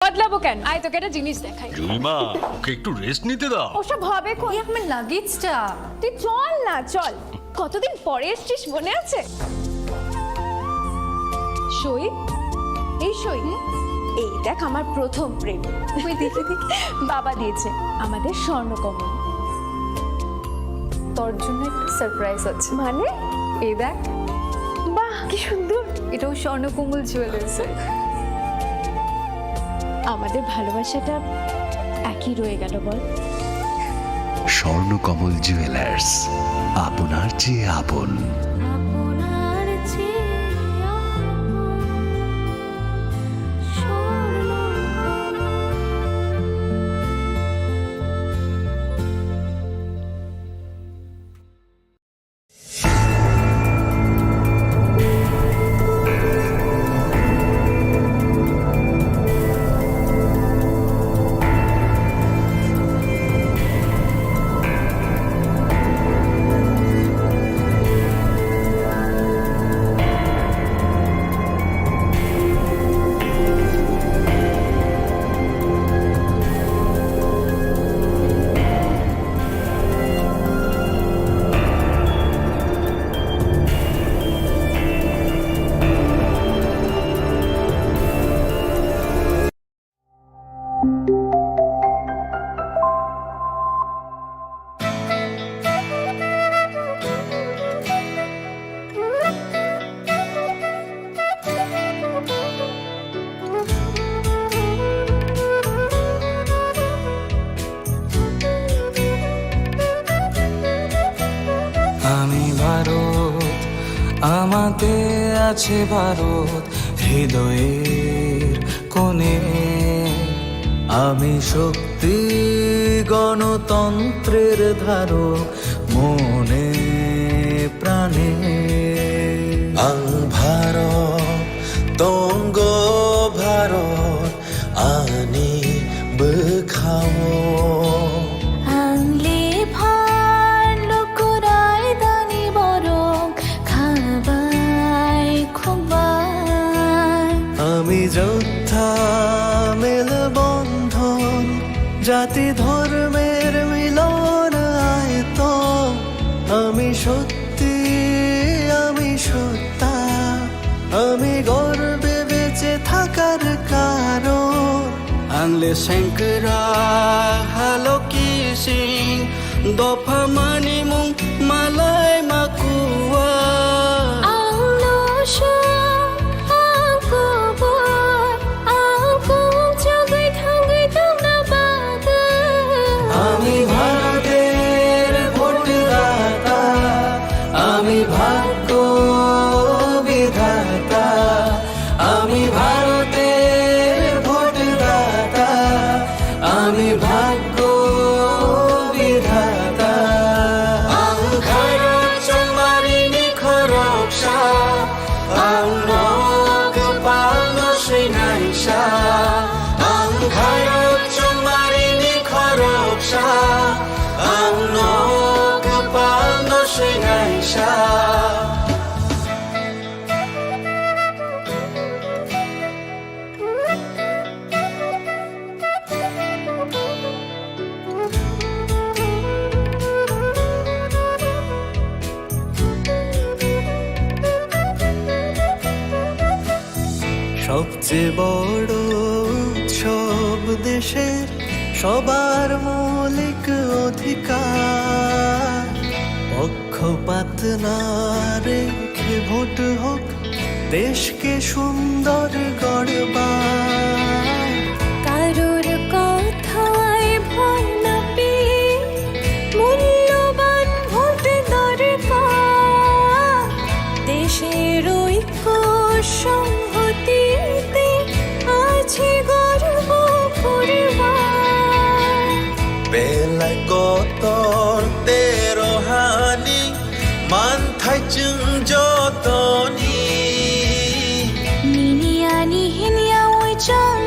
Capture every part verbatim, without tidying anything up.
বদলাবো কেন? আয়, তোকে একটা জিনিস দেখাই। জুইমা, ওকে একটু রেস্ট নিতে দাও। ওসব হবে কোন? এই আমার লাগেজটা। তুই চল না, চল। কতদিন পরে এসছিস, মনে আছে? সই, এই সই। এই দেখ, আমার প্রথম প্রেম। ওই দেখে দেখে বাবা দিয়েছে আমাদের স্বর্ণকমল। তোর জন্য একটা সারপ্রাইজ আছে। মানে? এই দেখ। বাহ, কি সুন্দর। এটাও স্বর্ণকমল জুয়েলার্সের। আমাদের ভালোবাসাটা একই রয়ে গেল, বল? স্বর্ণকমল জুয়েলার্স, আপনার চেয়ে আপন। আপনার চেয়ে আপন। স্বর্ণকমল। আমি ভারত, আমাতে আছে ভারত, হৃদয়ের কোণে। আমি শক্তি, গণতন্ত্রের ধারক, মনে প্রাণে। Ang Bharat, tonggo Bharat, ani bwkhao. Ang lephar lukurai dani borok khabai khukbai. Ami jotha melbondhon, jati dhormer milon aito. Ami sotthi, ami sotta. Ami gorbe beche thakar karon. Ang le sengkra haloki sing dopha mani mung malai makua. Ang no sha, ang kubur, ang kung chagui thangui tongna bagwi. Ami Bharoter bhotdata, ami bhagyo bidhata, ami Bharoter bhotdata, ami bhagyo bidhata. Ang khairok chongmarini khoroksa, ang no kwpalno swinaisa. Ang khairok chongmarini khoroksa, ang no kwpalno swinaisa. সবচেয়ে বড় উৎসব দেশের সবার মৌলিক অধিকার। পক্ষপাত না রেখে ভোট হোক দেশকে সুন্দর গড়বার। কারোর কথায় ভয় না পেয়ে মূল্যবান ভোট দরকার। দেশের ঐক্য সংহতিতে আছে গর্ব করবার। Belai kotor tero hani manthai chwng jotoni. Nini ani hinya oi chang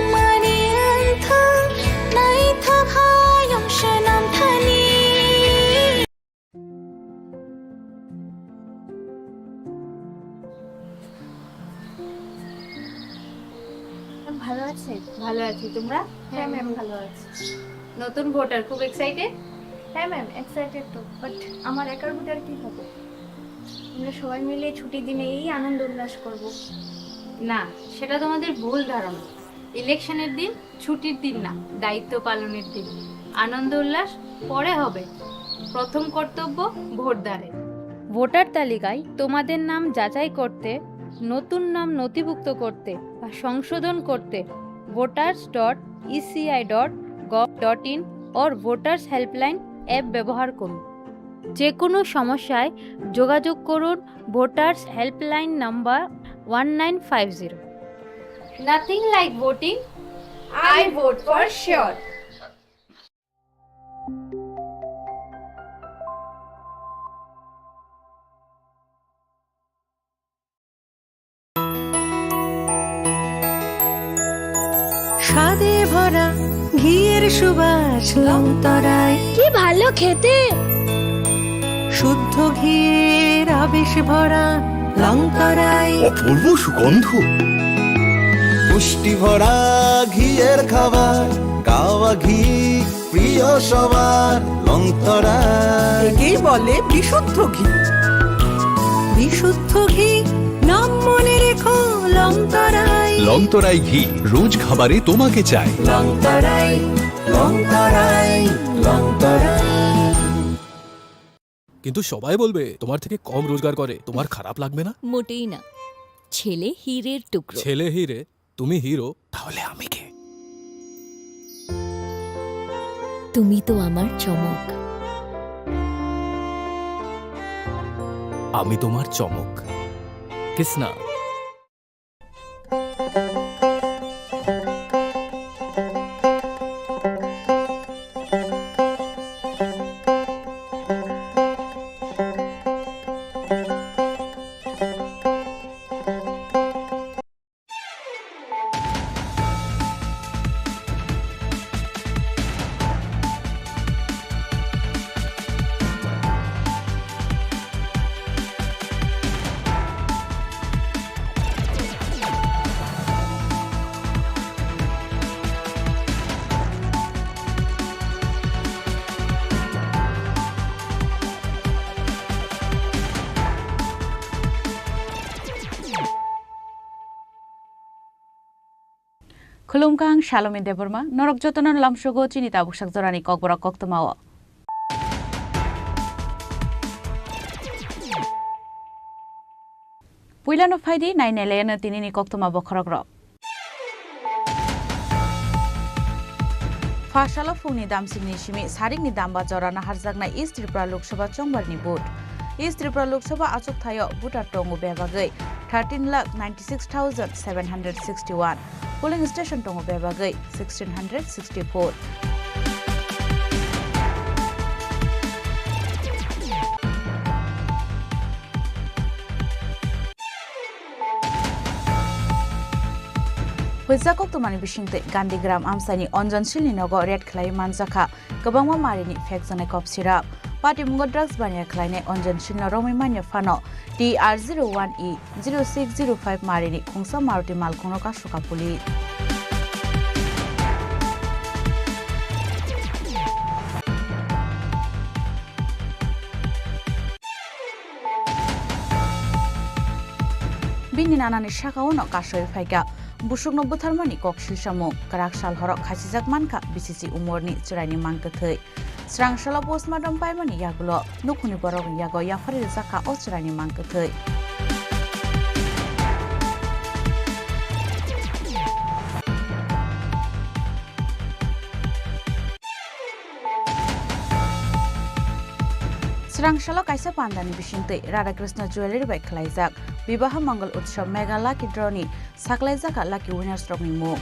তোমরা? হ্যাঁ ম্যাম, ভালো আছি। নতুন ভোটার, খুব এক্সাইটেড? হ্যাঁ ম্যাম, এক্সাইটেড তো, বাট আমার একার ভোটার কি হবে? আমরা সবাই মিলে ছুটির দিনে এই আনন্দ উল্লাস করব। না, সেটা তোমাদের ভুল ধারণা। ইলেকশনের দিন ছুটির দিন না, দায়িত্ব পালনের দিন। আনন্দ উল্লাস পরে হবে, প্রথম কর্তব্য ভোটদানের। ভোটার তালিকায় তোমাদের নাম যাচাই করতে, নতুন নাম নথিভুক্ত করতে বা সংশোধন করতে voters dot E C I dot gov dot in or voters helpline app ব্যবহার করুন। যে কোনো সমস্যায় যোগাযোগ করুন voters helpline number one nine five zero. Nothing like voting, I vote for sure. স্বাদে ভরা ঘিয়ের সুবাস লংতরাই। কি ভালো খেতে! শুদ্ধ ঘিয়ের আবেশ ভরা লংতরাই। অপূর্ব সুগন্ধ। পুষ্টি ভরা ঘিয়ের খাবার, গাওয়া ঘি প্রিয় সবার, লংতরাই। একেই বলে বিশুদ্ধ ঘি। বিশুদ্ধ ঘি, নাম মনে রেখো, লংতরাই। লংতরাই ঘি, রোজ খাবারে তোমাকে চাই। লংতরাই, লংতরাই, লংতরাই। কিন্তু সবাই বলবে তোমার থেকে কম রোজগার করে, তোমার খারাপ লাগবে না? মোটেই না। ছেলে হীরের টুকরো। ছেলে হীরে, তুমি হিরো, তাহলে আমি কে? তুমি তো আমার চমক। আমি তোমার চমক। Kisna. Khulumkha, ang Salomi Debbarma, norok jotono lamsogo chini tabuksak jorani kokborok koktwmao. Puilano phaidi nainailayano tinini koktwma bokhorokrok. Phasalo phungni damsingni simi sarikni damba jora naharjaknai East Tripura Lok Sabha chongbarni vote. East Tripura Lok Sabha achukthai-o voter tongo bebagwi thirteen lakh ninety six thousand seven hundred sixty one, polling station tongo bebagwi sixteen hundred sixty four. Hwijak koktwmani bisingtwi Gandhigram amchaini Anjan Shilni nogo raid khlaiwi manjakha kwbangma marini phekjaknai kopsirak. Patimungo drugs baniya khlainai Anjan Shilno romwi manya phano T R zero one E zero six zero five marini khungsa Maruti malkhungno kasukha police. Bini nanani sakao no kasui phaikha. Busukno butharmani kok silsamung. Kwrak sal horo khasijak mankha bisichi umorni chwraini mangkwthwi. Swrangsalo postmortem paimani yagulo nukhungni borokni yago yapharwi rwjakha o chwraini mangkwthwi. Swrangsalo kaisa pandani bisingtwi Radhakrishna Jewellery bai khwlaijak Bibaha Mangal Utsav Mega Lucky Draw ni saklaijak lucky winners rokni mung.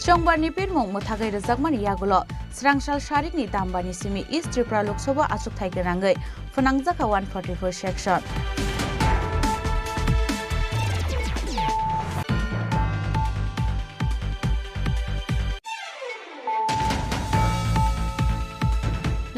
Chongbarni pirmung mwthagwi rwjakmani yagulo Swrangsal sarikni dambani simi East Tripura Lok Sabha achukthai gwnangwi phwnangjakha one forty four section.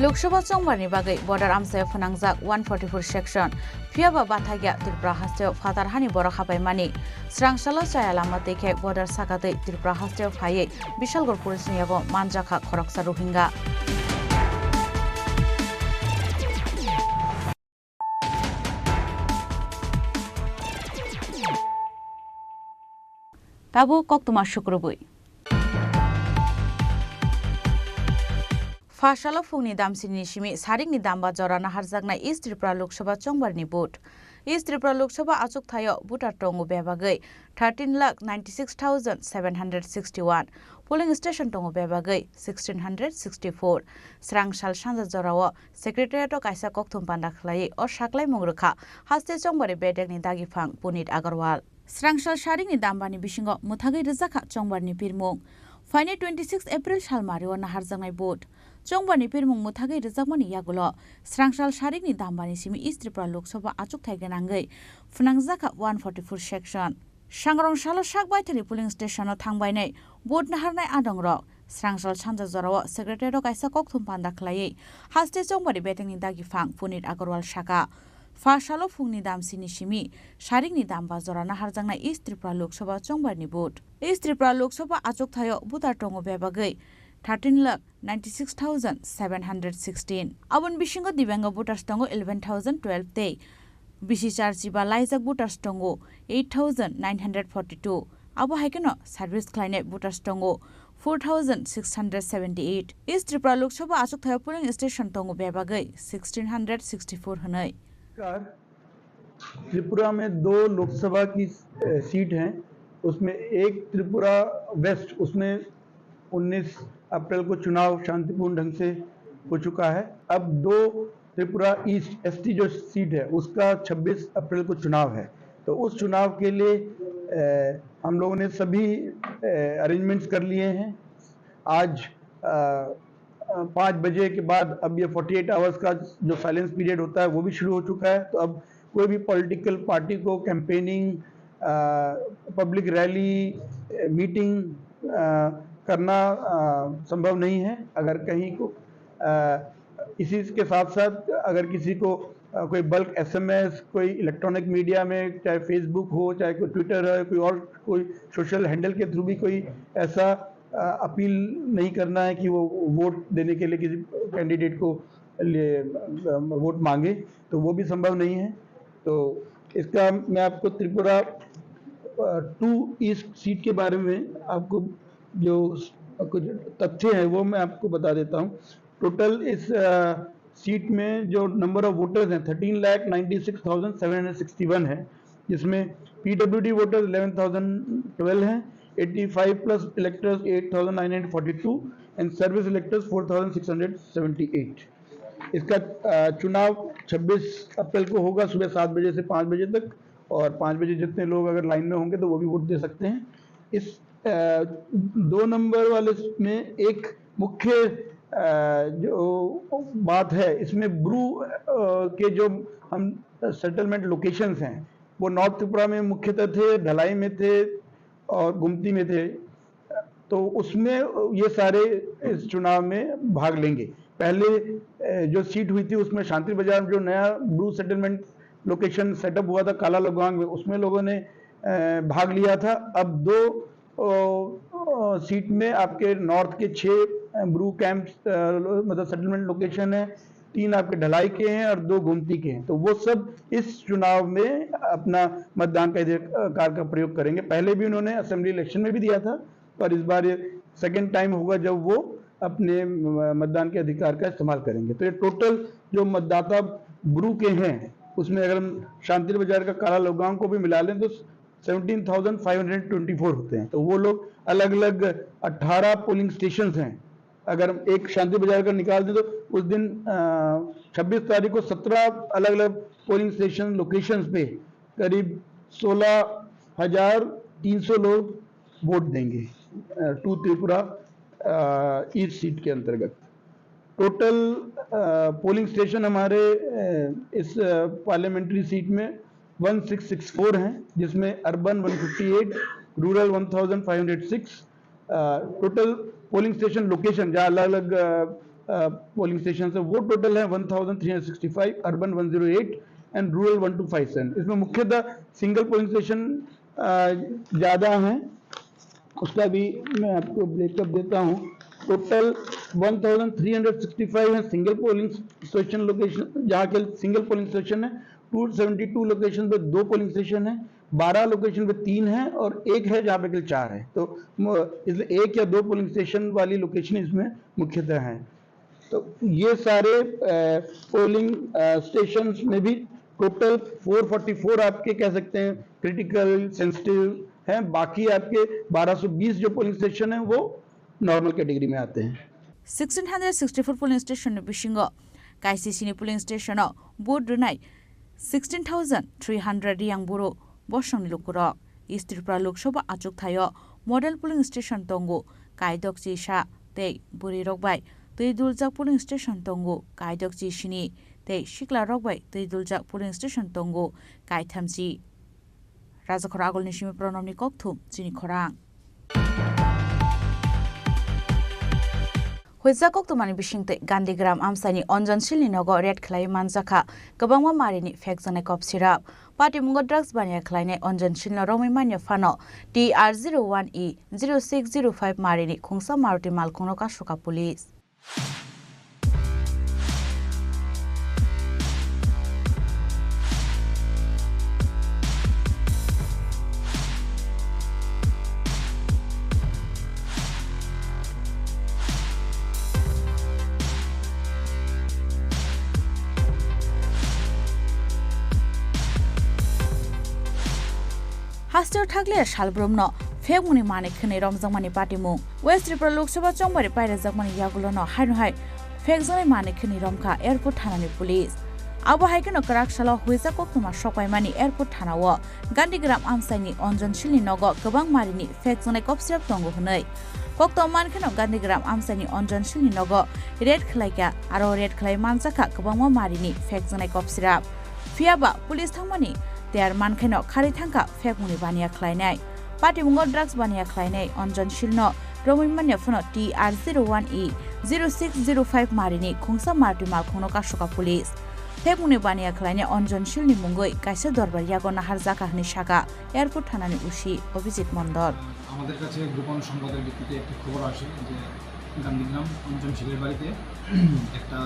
Lok Sabha chongbarni bagwi border amchaio phwnangjak one forty-four section. Phiyaba bathakya Tripura hasteo phatar hani borok hapaimani. Srangsalo chaya lama twi khe border sakatwi Tripura hasteo phaiwi Bishalgarh police ni yago manjakha khoroksa Rohingya. Tabuk koktwma sukrubwi. Phasalo phungni damsini simi sarikni damba jora naharjaknai East Tripura Lok Sabha chongbarni vote. East Tripura Lok Sabha achukthai-o voter tongo bebagwi thirteen lakh ninety six thousand seven hundred sixty one, polling station tongo bebagwi sixteen hundred sixty four. Srangsal sanja jorao Secretariat-o kaisa kokthum panda khlaiwi o saklaimung rwkha haste chongbari bedekni dagiphang Punit Agarwal. Srangsal sarikni dambani bisingo mwthagwi rwjakha chongbarni pirmung. Phainai twenty six April salmario naharjaknai vote. Chongbarni pirmung mwthagwi rwjakmani yagulo srangsal sarikni dambani simi East Tripura Lok Sabha achukthai gwnangwi phwnangjakha one forty-four section. Sangrong salo sak baithani polling station-o thangbainai vote naharnai adongrok srangsal sanja jorao Secretariat-o kaisa kokthum panda khlaiwi haste chongbari bedekni dagiphang Punit Agarwal saka. Phasalo phungni damsini simi sarikni damba jora naharjaknai East Tripura Lok Sabha chongbarni vote. East Tripura Lok Sabha achukthai-o voter tongo bebagwi thirteen lakh ninety six thousand seven hundred sixteen. Aboni bisingo dibyango voters tongo eleven thousand twelve tei bisi charchiba laijak voters tongo eight thousand nine hundred forty two. Abo hai kheno service khlainai voters tongo four thousand six hundred seventy eight. East Tripura Lok Sabha achukthai-o polling station tongo bebagwi sixteen hundred sixty four hwnwi. नमस्कार। त्रिपुरा में दो लोकसभा की, अ, सीट हैं, उसमें एक त्रिपुरा वेस्ट, उसमें उन्नीस अप्रैल को चुनाव शांतिपूर्ण ढंग से हो चुका है। अब दो त्रिपुरा ईस्ट एसटी जो सीट है, उसका छब्बीस अप्रैल को चुनाव है। तो उस चुनाव के लिए, अ, हम लोगों ने सभी, अ, अरेंजमेंट्स कर लिए हैं। आज, अ, अ, पाँच बजे के बाद अब ये फ़ोर्टी एट आवर्स का जो साइलेंस पीरियड होता है, वो भी शुरू हो चुका है। तो अब कोई भी पॉलिटिकल पार्टी को कैंपेनिंग, अ, पब्लिक रैली, अ, मीटिंग, अ, करना, अ, संभव नहीं है। अगर कहीं को, अ, इसी के साथ-साथ अगर किसी को, अ, कोई बल्क एसएमएस, कोई इलेक्ट्रॉनिक मीडिया में, चाहे Facebook हो, चाहे कोई ट्विटर है, कोई और कोई सोशल हैंडल के थ्रू भी कोई ऐसा, अ, अपील नहीं करना है कि वो वोट देने के लिए किसी कैंडिडेट को लिए, अ, वोट मांगे, तो वो भी संभव नहीं है। तो इसका मैं आपको त्रिपुरा, अ, टू ईस्ट सीट के बारे में आपको जो स-, कुछ तथ्य हैं, वो मैं आपको बता देता हूँ। टोटल इस, अ, सीट में जो नंबर ऑफ वोटर्स हैं, thirteen lakh ninety six thousand seven hundred sixty one है, जिसमें PWD voters eleven thousand twelve हैं, eighty five plus electors eight thousand nine hundred forty two and service electors four thousand six hundred seventy eight. इसका, uh, चुनाव छब्बीस अप्रैल को होगा, सुबह सात बजे से पाँच बजे तक, और पाँच बजे जितने लोग अगर लाइन में होंगे, तो वो भी वोट दे सकते हैं। इस, अ, दो नंबर वाले में एक मुख्य, अ, जो बात है, इसमें ब्रू, अ, के जो हम सेटलमेंट लोकेशंस हैं, वो नॉर्थ त्रिपुरा में मुख्यतः थे, ढलाई में थे और गुमती में थे। तो उसमें ये सारे इस चुनाव में भाग लेंगे। पहले, अ, जो सीट हुई थी, उसमें शांति बाजार जो नया ब्रू सेटलमेंट लोकेशन सेटअप हुआ था काला लोगांग में, उसमें लोगों ने, अ, भाग लिया था। अब दो, अ, अ, सीट में आपके नॉर्थ के छः, अ, ब्रू कैंप्स, अ, लो-, मतलब सेटलमेंट लोकेशन है, तीन आपके ढलाई के हैं और दो गोमती के हैं। तो वो सब इस चुनाव में अपना मतदान का अधिकार का प्रयोग करेंगे। पहले भी उन्होंने असेंबली इलेक्शन में भी दिया था, पर इस बार ये सेकंड टाइम होगा जब वो अपने म-, मतदान के अधिकार का इस्तेमाल करेंगे। तो ये टोटल जो मतदाता ब्रू के हैं, उसमें अगर हम शांति बाजार का काला लोगांव को भी मिला लें, तो seventeen thousand five hundred twenty four होते हैं। तो वो लोग अलग-अलग अठारह पोलिंग स्टेशंस हैं। अगर हम एक शांति बाजार का निकाल दें, तो उस दिन, अ, छब्बीस तारीख को सत्रह अलग-अलग पोलिंग स्टेशन लोकेशंस पे करीब सोलह हज़ार तीन सौ लोग वोट देंगे, uh, to Tripura, uh, east seat के अंतर्गत। टोटल, अ, पोलिंग स्टेशन हमारे, अ, इस, अ, पार्लियामेंट्री सीट में वन सिक्स सिक्स फ़ोर हैं, जिसमें urban one fifty eight, rural one thousand five hundred six, uh, total polling station location, जहाँ अलग-अलग, uh, polling station है, वो टोटल है one thousand three hundred sixty five, urban one zero eight and rural one two five seven. इसमें मुख्यतः single polling station ज़्यादा हैं, उसका भी मैं आपको ब्रेकअप देता हूँ। Total one thousand three hundred sixty five है सिंगल पोलिंग स्टेशन लोकेशन, जहाँ के सिंगल पोलिंग स्टेशन है। टू सेवेंटी टू लोकेशन पे दो पोलिंग स्टेशन है, बारह लोकेशन पे तीन है और एक है जहाँ पे केवल चार है। तो म-, इसलिए एक या दो पोलिंग स्टेशन वाली लोकेशन इसमें मुख्यतः है। तो ये सारे, अ, पोलिंग, अ, स्टेशंस में भी टोटल फ़ोर फ़ोर्टी फ़ोर आपके कह सकते हैं क्रिटिकल सेंसिटिव हैं, बाकी आपके बारह सौ बीस जो पोलिंग स्टेशन हैं वो नॉर्मल कैटेगरी में आते हैं। Sixteen hundred sixty four polling station ni bisingo kaisisini polling station o vote rwnai sixteen thousand three hundred riyang buru bosongni lukurok. East Tripura Lok Sabha achukthai o model polling station tongo kaidok chisa tei bwrwi rok bai twi duljak polling station tongo kaidok chisini tei sikla rok bai twi duljak polling station tongo kaithamchi. Rajakhor Agulni simi Pronomni kokthum chini khorang. Huijak koktumani bisingtwi Gandhigram amchaini Anjan Shilni nogo raid khlaiwi manjakha kwbangma marini phekjaknai kop sirap. Patimungo drugs baniya khlainai Anjan Shilno romwi manya phano T R zero one E zero six zero five marini khungsa Maruti malkhungno kasoka police. Hasteo thakliya salbrumno phekmungni manwi khwnwi romjakmani patimung. West Tripura Lok Sabha chongbari pairajakmani yagulono haino hai phekjaknai manwi khwnwi romkha Airport thanani police. Abo hai kheno kwrak salo huijak koktwma sokpaimani Airport thanao Gandhigram amchaini Anjan Shilni nogo kwbang marini phekjaknai kop sirap tongo hwnwi. Koktwma mankheno Gandhigram amchaini Anjan Shilni nogo raid khlaikha, aro raid khlai manjakha kwbangma marini phekjaknai kop sirap. Phiyaba police thangmani tiyar mankheno kharwi thangkha phekmungni baniya khlainai. Patimungo drugs baniya khlainai Anjan Shilno romwi manya phano T R zero one E zero six zero five marini khungsa Maruti malkhungno kasoka police. Phekmungni baniya khlainai Anjan Shilni mungwi kaisa dorbar yago naharjakha hwnwi sakha Airport thanani O C Abhijit Mondol. আমাদের কাছে গোপন সংবাদের ভিত্তিতে একটি খবর আসে যে গান্ধীগ্রাম অঞ্জন শীলের বাড়িতে একটা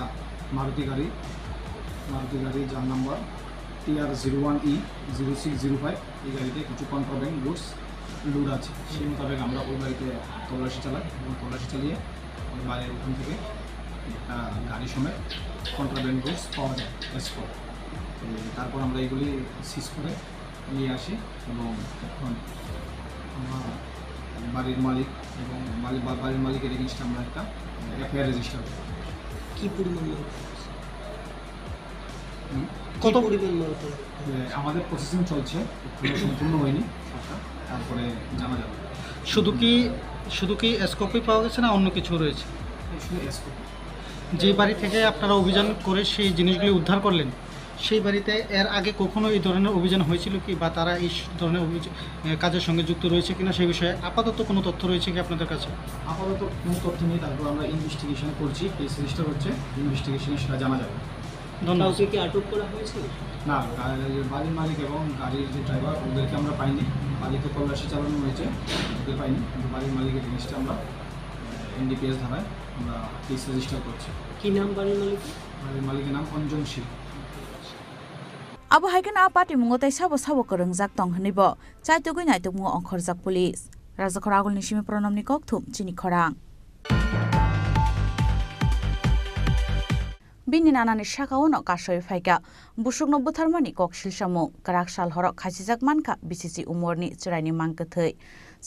মারুতি গাড়ি, মারুতি গাড়ি যার number T R zero one E zero six zero five, এই গাড়িতে কিছু কন্ট্রাব্যান্ড গুডস লোড আছে। সেই মোতাবেক আমরা ওই বাড়িতে তল্লাশি চালাই এবং তল্লাশি চালিয়ে ওই বাড়ির ওখান থেকে একটা গাড়ি সমেত কন্ট্রাব্যান্ড গুডস পাওয়া যায়, এসকর্ট। তো তারপর আমরা এগুলি সিজ করে নিয়ে আসি এবং এখন আমরা বাড়ির মালিক এবং মালি-, বা-, বাড়ির মালিকের এগেইনস্টে আমরা একটা এফআইআর রেজিস্টার করি। কি পরিমাণ মাল পাওয়া গেছে? হুম? কত কি পরিমাণ মাল পাওয়া গেছে? এ, আমাদের প্রসেসিং চলছে, এখনো সম্পূর্ণ হয়নি সবটা, তারপরে জানা যাবে। শুধু কি, শুধু কি এসকর্টই পাওয়া গেছে না অন্য কিছু রয়েছে? শুধু এসকর্ট। যে বাড়ি থেকে আপনারা অভিযান করে সেই জিনিসগুলি উদ্ধার করলেন, সেই বাড়িতে এর আগে কখনো এই ধরনের অভিযান হয়েছিল কি, বা তারা এই স-, ধরনের অভিযোগ, এ, কাজের সঙ্গে যুক্ত রয়েছে কিনা, সেই বিষয়ে আপাতত কোনো তথ্য রয়েছে কি আপনাদের কাছে? আপাতত কোনো তথ্য নেই, তারপর আমরা ইনভেস্টিগেশন করছি, কেস রেজিস্টার হচ্ছে, ইনভেস্টিগেশনে সেটা জানা যাবে। ধন্যবাদ। কাউকে কি আটক করা হয়েছে? না, গা-, বাড়ির মালিক এবং গাড়ির যে ড্রাইভার, ওদেরকে আমরা পাইনি। বাড়িতে তল্লাশি চালানো হয়েছে, ওদের পাইনি, কিন্তু বাড়ির মালিকের এগেইনস্টে আমরা, এ, এনডিপিএস ধারায় আমরা কেস রেজিস্টার করছি। কি নাম বাড়ির মালিকের? বাড়ির মালিকের নাম অঞ্জন শীল। Abo hai kheno a patimungo tei sabo sabo kwrwngjak tong hwnwi bo chaitugwi naitukmungo ongkhorjak police. Rajakhor Agulni simi Pronomni kokthum chini khorang. Bini nanani saka-o no kasoi phaikha busukno butharmani kok silsamung. Kwrak sal horo khasijak mankha bisichi umorni chwraini mangkwthwi.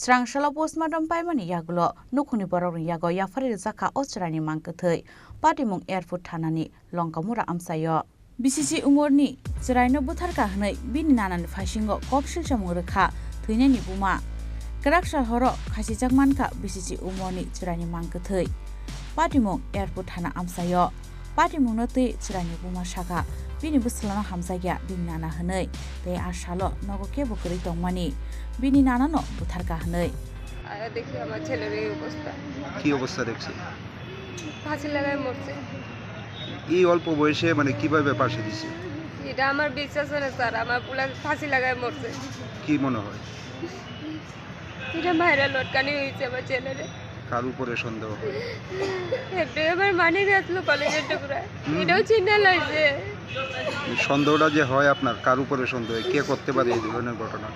Srang salo postmortem paimani yagulo nukhungni borokni yago yapharwi rwjakha o chwraini mangkwthwi. Patimung Airport thanani Longkamura amchaio. Bisichi umorni chwraino butharkha hwnwi bini nanani phaisingo kok silsamung rwkha thwinani buma. Kwrak sal horo khasijak mankha bisichi umorni chwraini mangkwthwi. Patimung Airport thana amchaio. Patimungno twi chwraini buma sakha, bini bwswlano hamjakya bini nana hwnwi, tei a salo nogo kebo kwrwi tongmani bini nanano butharkha hwnwi. আয়া দেখি আমার ছেলের এই অবস্থা। কি অবস্থা দেখছে? ফাঁসি লাগায় মরছে। এই অল্প বয়সে মানে কিভাবে ফাঁসি দিছে? এটা আমার বিশ্বাস হয় না স্যার, আমার পোলা ফাঁসি লাগায় মরছে। কি মনে হয়? এটা মায়েরা লটকানি হয়েছে আমার ছেলেরে। কার উপরে সন্দেহ হয়? এটা আমার মানিক আসলো কলেজের টুকরা, হুম। এটাও চিন্তা লাগছে। এই সন্দেহটা যে হয় আপনার, কার উপরে সন্দেহ হয়? কে করতে পারে এই ধরনের ঘটনা?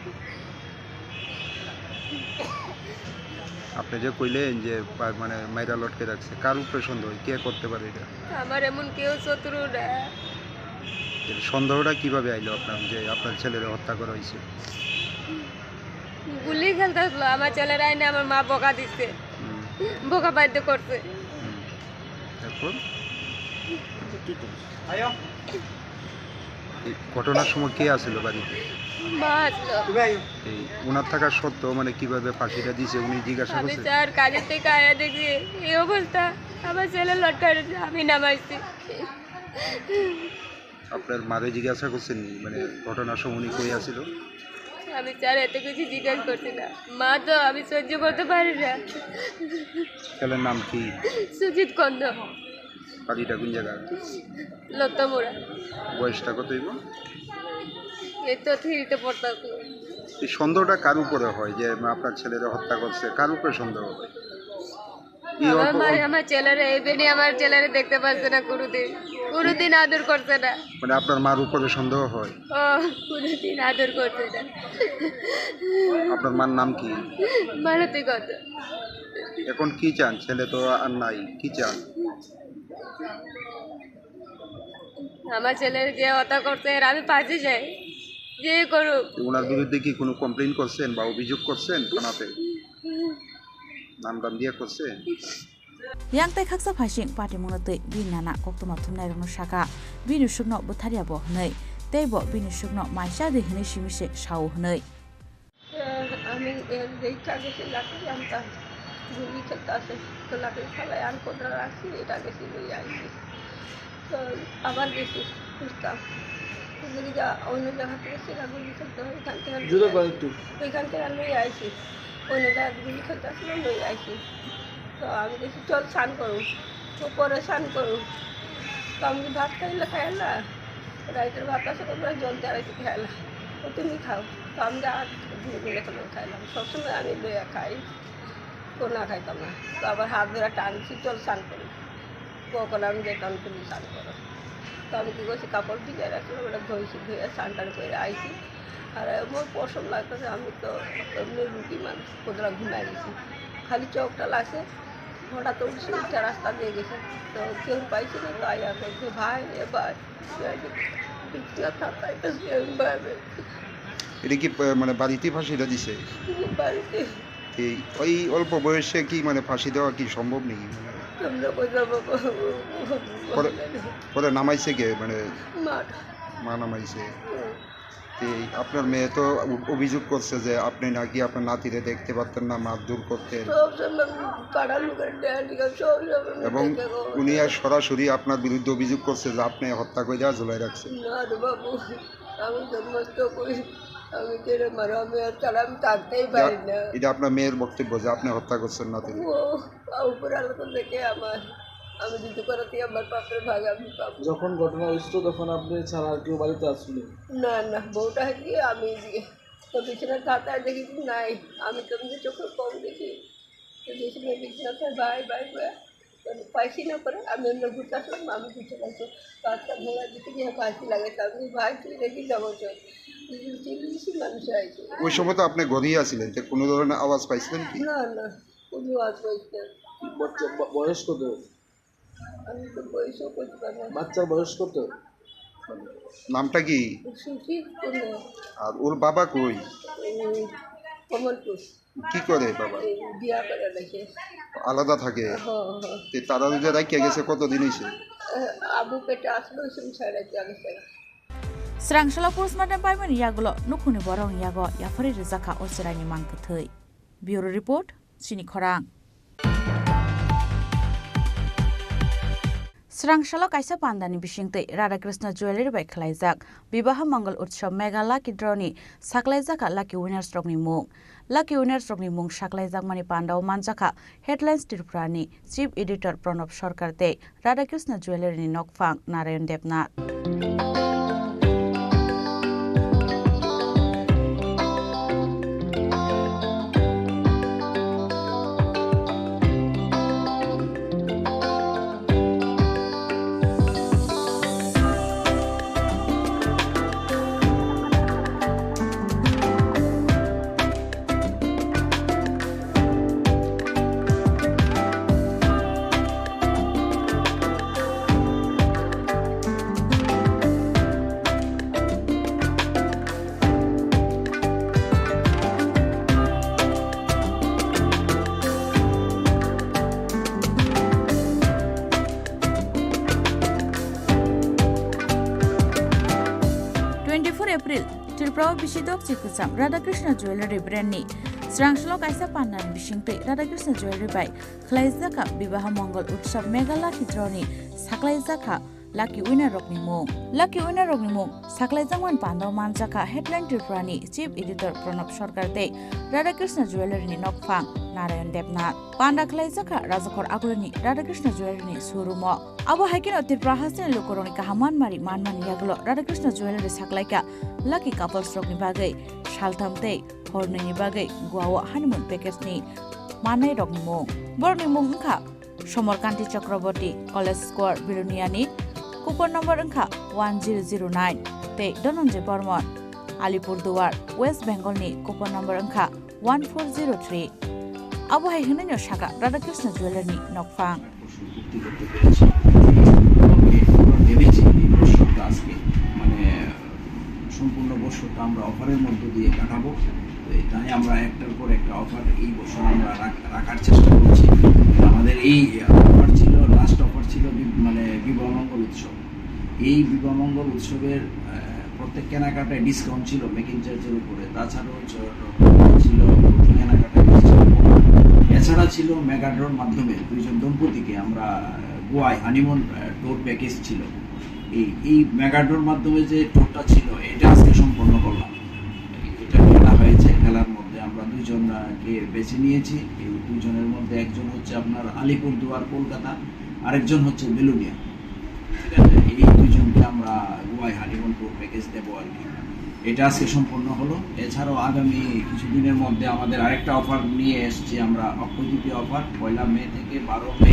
আপনি যে কইলেন যে পা-, মানে মাইরা লটকে রাখছে, কার উপরে সন্দেহ হয়? কে করতে পারে এটা? আমার এমন কেউ শত্রু না। এর সন্দেহটা কিভাবে আইলো আপনার যে আপনার ছেলেরে হত্যা করা হয়েছে? গুলি খেলতে আসলো, আমার ছেলের আইনে আমার মা বকা দিচ্ছে, হুম। বকা বাধ্য করছে। হুম। তারপর? এই ঘটনার সময় কে আছিল বাড়িতে? মা আসলো। এই ওনার থাকা সত্ত্বেও মানে কিভাবে ফাঁসিটা দিছে উনি জিজ্ঞাসা আমি করছেন? স্যার কাজের থেকে আয়া দেখি এই অবস্থা, আমার ছেলে লটকায় রয়েছে, আমি নামাইছি। আপনার মারে জিজ্ঞাসা করছেন নি? মানে ঘটনার সময় উনি কই আছিল? আমি স্যার এত কিছু জিজ্ঞেস করছি না, মা তো আমি সহ্য করতে পারি না। ছেলের নাম কি? সুজিত কন্দ। বাড়িটা কোন জায়গা? লতামুড়া। বয়সটা কত হইব? এই তো থ্রিতে পড়তাছে। এই সন্দেহটা কার উপরে হয় যে আপনার ছেলেরা হত্যা করছে? কার উপরে সন্দেহ হয়? এই আমার অল্প, মারে অল্প আমার ছেলেরে, এই বেনি আমার ছেলেরে দেখতে পারছে না কোনোদিন, কোনোদিন আদর করছে না। মানে আপনার মার উপরে সন্দেহ হয়? ও, কোনোদিন আদর করছে না। আপনার মার নাম কি? মালতী কত। এখন কি চান? ছেলে তো আর নাই, কি চান? আমার ছেলে যে হত্যা করছে, এর আমি ফাঁসি চাই, যে করুক। ওনার বিরুদ্ধে কি কোনো কমপ্লেন করছেন বা অভিযোগ করছেন থানাতে? নাম দাম দিয়ে করছেন? Yang tei khaksa phaising patimungno twi bini nana koktwma thumnairokno saka, bini swkno bwtharya bo hwnwi, tei bo bini swkno mai cha di hwnwi simi se sao hwnwi. আমি এর যেই কাজে সে লাকড়ি আনতাম, গুলি খেলতে আসে, তো লাকড়ি ফালাই আর কোদাল রাখছি, এটা গেছি লই আইছি। তো আবার গেছি খুঁজতাম, খুঁজে কি যা অন্য জায়গা থেকে সেটা গুলি খেলতে হয়, এখান থেকে আর জুতো লই করে আইছি। একটু। এখান থেকে আর লই আইছি, অন্য জায়গায় গুলি খেলতে আসলে লই আইছি। তো আমি দেখি, "চল স্নান করুন।" তো পরে স্নান করুন। তো আমি ভাত খাইলে খাইলা, রাইতের ভাত আছে, তোমরা জল দিয়ে রাখি খাইলা। তো তুমি খাও। তো আমি আর ধীরে ধীরে করে খাইলাম। সবসময় আমি লইয়া খাই, তো না খাইতাম না। তো আবার হাত ধরে টানছি, "চল স্নান করি।" কখন আমি যেতাম, "তুমি স্নান করো।" তো আমি কি করছি, কাপড় ভিজাই রাখছিলাম, ওটা ধুইছি, ধুয়ে স্নান টান করে আইছি। আর এমন পশম লাগতেছে, আমি তো এমনি রুগী মানুষ, কোথাও ঘুমাই গেছি, খালি চোখটা লাগছে। হঠাৎ উঠছি, উঠে রাস্তা দিয়ে গেছে, তো কেউ পাইছি না, তো আইয়া কইছে, "ভাই, এ ভাই, বিছনা থাকাইতেছি আমি ভাবে।" এটা কি, আহ, মানে বাড়িতে ফাঁসিটা দিছে? বাড়িতে। এই, ওই অল্প বয়সে কি মানে ফাঁসি দেওয়া কি সম্ভব নাকি? মানে আমরা বোঝা বাবা, পরে, পরে নামাইছে কে? মানে মার। মা নামাইছে। হুম। এই আপনার মেয়ে তো অ-, অভিযোগ করছে যে আপনি নাকি আপনার নাতিরে দেখতে পারতেন না, মারধর করতেন। সব সময় পাড়ার লোকের ড্যান্স, সব সময় এবং দেখে গো। উনি আর সরাসরি আপনার বিরুদ্ধে অভিযোগ করছে যে আপনি হত্যা করে ঝুলাই রাখছেন। না রে বাবু, আমি তো মস্ত করি, আমি কেড়ে মারো, আমি আর তাহলে আমি থাকতেই পারি না। এটা আপনার মেয়ের বক্তব্য যে আপনি হত্যা করছেন নাতিরে। ও, উপরে আলো তো দেখে আমার, আমি যদি করাতে আমার পাপের ভাগ আমি পাবো। যখন ঘটনা হয়েছিল তখন আপনি ছাড়া আর কেউ বাড়িতে আসছিল? না, না, বউটা হচ্ছে আমি দিয়ে। তো বিছানায় থাকায় দেখি যে নাই, আমি তো এমনি চোখে কম দেখি। তো বিছানায়, বিছানায় ভাই, ভাই, ভাই, তো পাইছি না পরে আমি অন্য ঘুরতে আসলাম, আমি বিছানায় তো রাস্তা ঘোড়া দিকে নিয়ে পাইছি লাগে, তো আমি ভাই তুই দেখি যাবো চল। চিল্লিছি মানুষ আইছে। ওই সময় তো আপনি ঘরেই আছিলেন, তো কোনো ধরনের আওয়াজ পাইছিলেন কি? না, না, কোনো আওয়াজ পাইছি না। বাচ্চা ব-, বয়স কত? আমি তো বয়সও করতে পারি না। বাচ্চার বয়স কত? নামটা কি? সুশীল কুমার। আর ওর বাবা কই? এই কমলপুর। কি করে বাবা? এই বিয়া করে রেখে। আলাদা থাকে? হ্যাঁ, হ্যাঁ। তে তারা যে রাখিয়া গেছে কতদিন হইছে? এ, আবু পেটে আসলো, ওই সময় ছেড়ে দিয়ে গেছে। Srangsalo postmortem paimani yagulo nukhungni borok yago yaphari rijak kha o chwraini mangkwthwi. Bureau report, Chini Khorang. Srangsalo kaisa pandani bisingtwi Radhakrishna Jewellery bai khwlaijak Bibaha Mangal Utsav Mega Lucky Draw ni saklaijakha lucky winners rokni mung. Lucky winners rokni mung saklaijakmani pandao manjakha Headlines Tripura ni Chief Editor Pranab Sarkar tei Radhakrishna Jewellery ni nokphang Narayan Debnath. Twenty four April, Tripura o bisi dok chikwcham Radhakrishna Jewellery brand ni srangsalo kaisa pandani bisingtwi Radhakrishna Jewellery bai khwlaijakha Bibaha Mangal Utsav Mega Lucky Draw ni saklaijakha lucky winner rokni mung. Lucky winner rokni mung saklaijakmani pandao manjakha Headline Tripura ni Chief Editor Pranab Sarkar tei Radhakrishna Jewellery ni nokphang Narayan Debnath. Panda khwlaijakha Rajakhor Agulini Radhakrishna Jewellery ni showroom o. Abo hai kheno Tripura hasteni lukurokni kaham manmari manmani yagulo Radhakrishna Jewellery saklaikha lucky couples rokni bagwi saltham tei hornwini bagwi Goa o honeymoon package ni manai rokni mung. Borokni mung wngkha Somorkanti Chakraborty, College Square, Belonia ni coupon number wngkha one zero zero nine tei Dhananjay Barman, Alipurduar, West Bengal ni coupon number wngkha one four zero three. Abo hai hwnwi no saka Radhakrishna Jewellery ni nokphang. বছর পূর্তি করতে পেরেছি। এই উপলক্ষে আমরা ভেবেছি এই বছরটা আজকে মানে সম্পূর্ণ বছরটা আমরা অফারের মধ্য দিয়ে কাটাবো। তো এই তাই আমরা একটার পর একটা অফার এই বছর আমরা রাখ-, রাখার চেষ্টা করছি। আমাদের এই অফার ছিল, লাস্ট অফার ছিল বি-, মানে বিবাহ মঙ্গল উৎসব। এই বিবাহ মঙ্গল উৎসবের, আহ, প্রত্যেক কেনাকাটায় ডিসকাউন্ট ছিল মেকিং চার্জের উপরে, তাছাড়াও চ-, ছিল প্রতি কেনাকাটায় ডিসকাউন্ট। এছাড়া ছিল মেগা ড্রর মাধ্যমে দুইজন দম্পতিকে আমরা, আহ, গোয়ায় হানিমুন, আহ, ট্যুর প্যাকেজ ছিল। এই, এই মেগা ড্রর মাধ্যমে যে ট্যুরটা ছিল, এটা আজকে সম্পন্ন করলাম। এটা খেলা হয়েছে, খেলার মধ্যে আমরা দুইজন, আহ, কে বেছে নিয়েছি। এই দুইজনের মধ্যে একজন হচ্ছে আপনার আলিপুরদুয়ার, কলকাতা, আরেকজন হচ্ছে বেলুনিয়া। ঠিক আছে, এই দুইজনকে আমরা গোয়ায় হানিমুন ট্যুর প্যাকেজ দেবো আর কি। এটা আজকে সম্পন্ন হলো। এছাড়াও আগামী কিছুদিনের মধ্যে আমাদের আরেকটা অফার নিয়ে এসেছি আমরা, অক্ষয় তৃতীয়া অফার। পয়লা মে থেকে বারো মে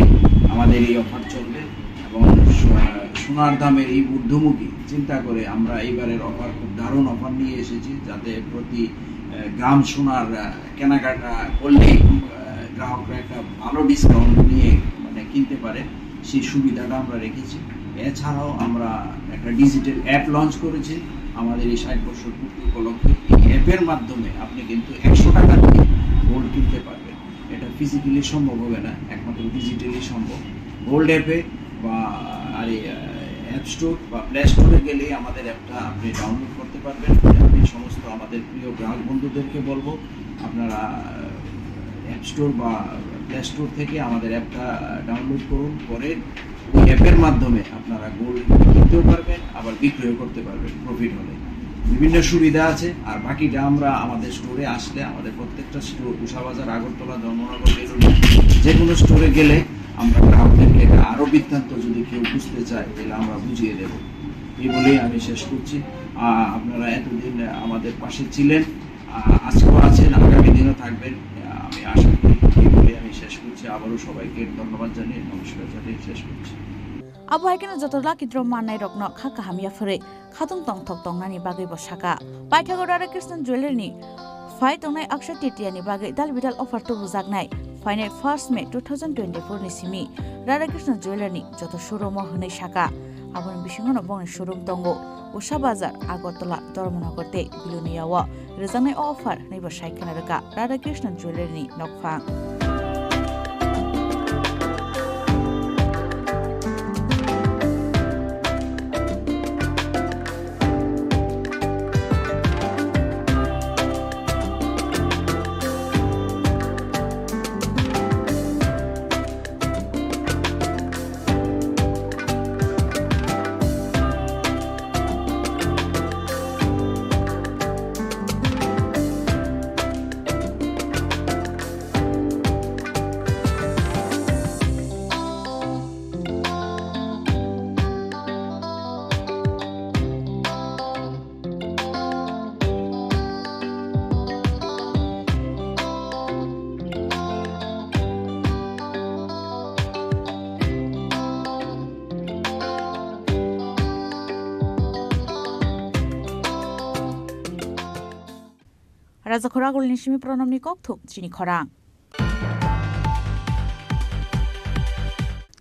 আমাদের এই অফার চলবে এবং সো-, সোনার দামের এই ঊর্ধ্বমুখী চিন্তা করে আমরা এইবারের অফার, খুব দারুণ অফার নিয়ে এসেছি, যাতে প্রতি, আহ, গ্রাম সোনার, আহ, কেনাকাটা করলেই, আহ, গ্রাহকরা একটা ভালো ডিসকাউন্ট নিয়ে মানে কিনতে পারে, সেই সুবিধাটা আমরা রেখেছি। এছাড়াও আমরা একটা ডিজিটাল অ্যাপ লঞ্চ করেছি আমাদের এই ষাট বছর পূর্তি উপলক্ষে। এই অ্যাপের মাধ্যমে আপনি কিন্তু একশো টাকা দিয়ে গোল্ড কিনতে পারবেন। এটা ফিজিক্যালি সম্ভব হবে না, একমাত্র ডিজিটালি সম্ভব। গোল্ড অ্যাপে বা আর এই, আহ, অ্যাপ স্টোর বা প্লে স্টোরে গেলেই আমাদের অ্যাপটা আপনি ডাউনলোড করতে পারবেন। আমি সমস্ত আমাদের প্রিয় গ্রাহক বন্ধুদেরকে বলবো, আপনারা অ্যাপ স্টোর বা প্লে স্টোর থেকে আমাদের অ্যাপটা ডাউনলোড করুন, করে ওই অ্যাপের মাধ্যমে আপনারা গোল্ড কিনতেও পারবেন, আবার বিক্রয় করতে পারবেন প্রফিট হলে। বিভিন্ন সুবিধা আছে। আর বাকিটা আমরা আমাদের স্টোরে আসলে, আমাদের প্রত্যেকটা স্টোর, উষা বাজার, আগরতলা, ধর্মনগর, বেলুড়, যে কোনো স্টোরে গেলে আমরা গ্রাহকদেরকে এটা আরও বৃত্তান্ত যদি কেউ বুঝতে চায়, তাহলে আমরা বুঝিয়ে দেব। এই বলেই আমি শেষ করছি। আহ, আপনারা এতদিন আমাদের পাশে ছিলেন, আহ, আজকেও আছেন, আগামী দিনও থাকবেন। আহ, আমি আশা করি। এই বলেই আমি শেষ করছি। আবারও সবাইকে ধন্যবাদ জানিয়ে নমস্কার জানিয়ে শেষ করছি। Abo hai kheno joto lucky draw mannai rokno kha kaham yapharwi khatung tongthok tongnani bagwi bo saka. Paithago Radhakrishna Jewellery ni phai tongnai Akshay Tritiya ni bagwi dal bidal offer tubujaknai phainai first May two thousand twenty-four ni simi Radhakrishna Jewellery ni joto showroom o hwnwi saka. Aboni bisingo no bongni showroom tongo Usha Bazar, Agartala, Dharmanagar tei Belonia o. Rwjaknai o offer hwnwi bo sai khwna rwkha Radhakrishna Jewellery ni nokphang. Raja Khoragulni simi Pranamni kokthum chini khorang.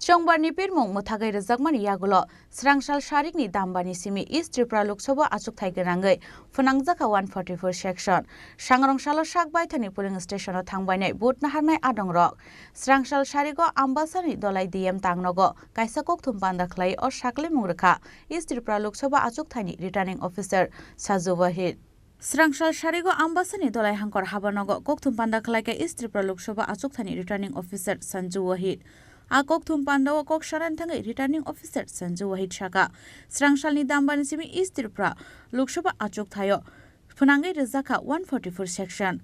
Chongbarni pirmung mwthagwi rwjakmani yagulo Srangsal Sarikni Dambani simi East Tripura Lok Sabha achukthai gwnangwi phwnangjakha one forty-four section. Sangrong salo sak baithani polling station-o thangbainai vote naharnai adongrok. Srangsal Sarigo Ambasani Dolai D M Tangnogo kaisa kokthum panda khlai o saklimung rwkha East Tripura Lok Sabha achukthaini Returning Officer Saju Wahid. Srangsal Sarigo Ambasani Dolai Hangkor Habanogo kokthum panda khlaikha East Tripura Lok Sabha achukthani Returning Officer Sanju Wahid. A kokthum pandao kok sanani thangwi Returning Officer Sanju Wahid saka, Srangsalni Dambani simi East Tripura Lok Sabha achukthaio phwnangwi rwjakha one forty-four section.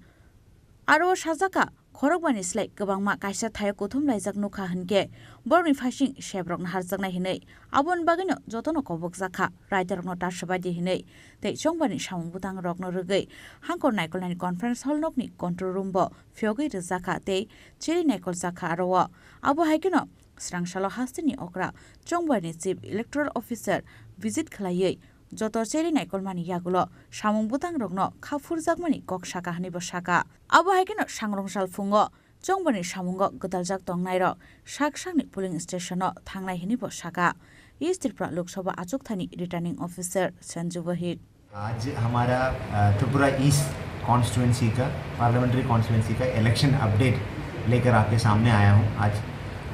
Aro o sajaka, khorokbani slai kwbangma kaisa thaio kuthum laijak nukha hinkhe, borokni phaising sebrokno harjaknai hinwi, aboni bagwino jotono kobokjakha, raidarokno ta swbaidi hinwi, tei chongbarni samung bwtangrokno rwgwi hangkor naikolnani conference hall nokni control room bo phiyogwi rwjakha tei chiri naikoljakha aro o. Abo hai kheno, Srangsalo hasteni okra chongbarni Chief Electoral Officer visit khlaiwi joto cheri naikolmani yagulo samung bwtangrokno kha phurjakmani kok saka hwnwi bo saka. Abo hai kheno sangrong sal phungo chongbarni samungo gwdaljak tongnairok sak sakni polling station-o thangnai hwnwi bo saka East Tripura Lok Sabha achukthani Returning Officer Sanju Wahid. आज हमारा, अ, Tripura east constituency का, parliamentary constituency का election update लेकर आपके सामने आया हूँ आज।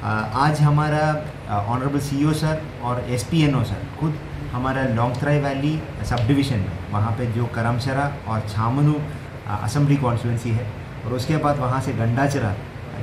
अ, आज हमारा, अ, ऑनरेबल सीईओ सर और एसपीएनओ सर खुद हमारा लोंगथराई वैली सब डिवीजन में, वहाँ पे जो करमचरा और छामनू, अ, असेंबली कॉन्स्टिट्यूएंसी है, और उसके बाद वहाँ से गंडाचरा,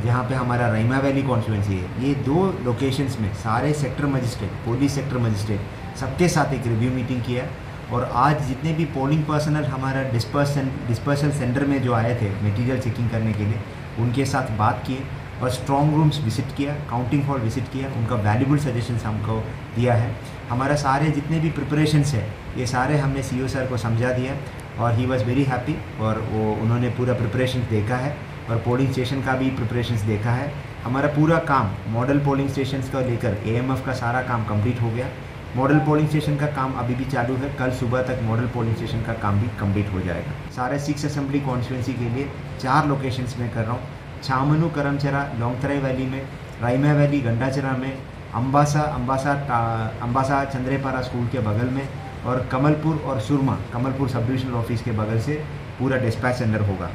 जहाँ पे हमारा रईमा वैली कॉन्स्टिट्यूएंसी है, ये दो लोकेशंस में सारे sector magistrate, police sector magistrate, सबके साथ एक रिव्यू मीटिंग किया। और आज जितने भी पोलिंग पर्सनल हमारा डिस्पर्सन-, डिस्पर्सल सेंटर में जो आए थे मटेरियल चेकिंग करने के लिए, उनके साथ बात किए और स्ट्रॉन्ग रूम्स विजिट किया, काउंटिंग हॉल विजिट किया, उनका वैल्यूबल सजेशंस हमको दिया है। हमारा सारे जितने भी प्रिपरेशंस है, ये सारे हमने सीईओ सर को समझा दिया और ही वॉज वेरी हैप्पी। और वो, उन्होंने पूरा प्रिपरेशंस देखा है और पोलिंग स्टेशन का भी प्रिपरेशंस देखा है। हमारा पूरा काम मॉडल पोलिंग स्टेशंस को लेकर एएमएफ का सारा काम कंप्लीट हो गया। मॉडल पोलिंग स्टेशन का काम अभी भी चालू है, कल सुबह तक मॉडल पोलिंग स्टेशन का काम भी कंप्लीट हो जाएगा। सारे सिक्स असेंबली कॉन्स्टिट्यूएंसी के लिए चार लोकेशंस में कर रहा हूँ, छामनू करमचरा, लोंगथराई वैली में, राइमा वैली गंडाचरा में, अम्बासा, अम्बासा टा-, अम्बासा चंद्रेपारा स्कूल के बगल में, और कमलपुर और सुरमा, कमलपुर सब डिविजनल ऑफिस के बगल से पूरा डिस्पैच सेंटर होगा।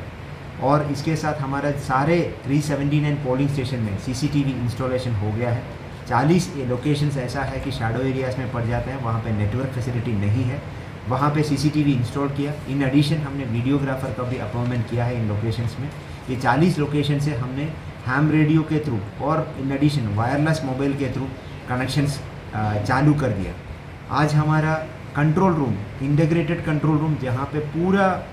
और इसके साथ हमारा सारे three seventy nine polling station में सीसीटीवी इंस्टॉलेशन हो गया है। चालीस ये लोकेशंस ऐसा है कि शैडो एरियाज में पड़ जाते हैं, वहाँ पे नेटवर्क फैसिलिटी नहीं है, वहाँ पे सीसीटीवी इंस्टॉल किया। इन एडिशन हमने वीडियोग्राफर का भी अपॉइंटमेंट किया है इन लोकेशंस में। ये चालीस लोकेशन से हमने हैम रेडियो के थ्रू और इन एडिशन वायरलेस मोबाइल के थ्रू कनेक्शंस, अ, चालू कर दिया। आज हमारा control room, integrated control room, जहाँ पे पूरा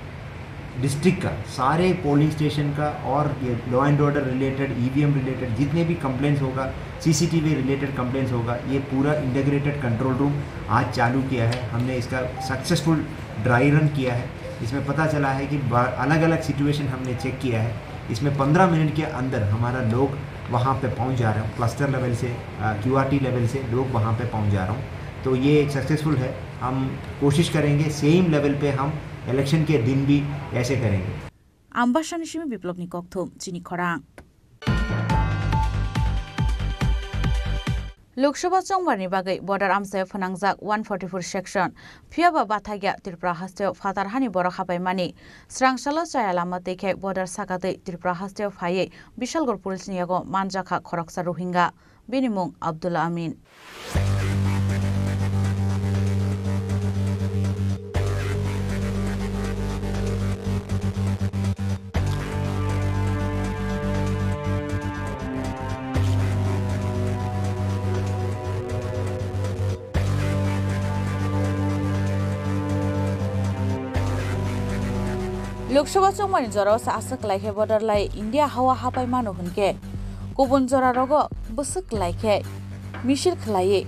डिस्ट्रिक्ट का, सारे पोलिंग स्टेशन का और ये law and order related, EVM related जितने भी कंप्लेंट्स होगा, सीसीटीवी रिलेटेड कंप्लेंट्स होगा, ये पूरा इंटीग्रेटेड कंट्रोल रूम आज चालू किया है। हमने इसका सक्सेसफुल ड्राई रन किया है। इसमें पता चला है कि बा-, अलग-अलग सिचुएशन हमने चेक किया है। इसमें पन्द्रह मिनट के अंदर हमारा लोग वहाँ पे पहुँच जा रहे हैं, क्लस्टर लेवल से, अ, क्यूआरटी लेवल से लोग वहाँ पे पहुँच जा रहे हैं। तो ये एक सक्सेसफुल है। हम कोशिश करेंगे सेम लेवल पे हम इलेक्शन के दिन भी ऐसे करेंगे। Ambasani simi Biplobni kokthum chini khorang. Lok Sabha chongbarni bagwi border amchaio phwnangjak one forty-four section. Phiyaba bathakya Tripura hasteo phatar hani borok hapaimani. Srangsalo chaya lama twi khe border sakatwi Tripura hasteo phaiwi Bishalgarh police ni yago manjakha khoroksa Rohingya. Bini mung Abdullah Amin. Lok Sabha chongmani jorao se aswk khlai khe border lai India hawa hapai mano hwn khe, kubun jora rogo bwswk khlai khe misil khlaiwi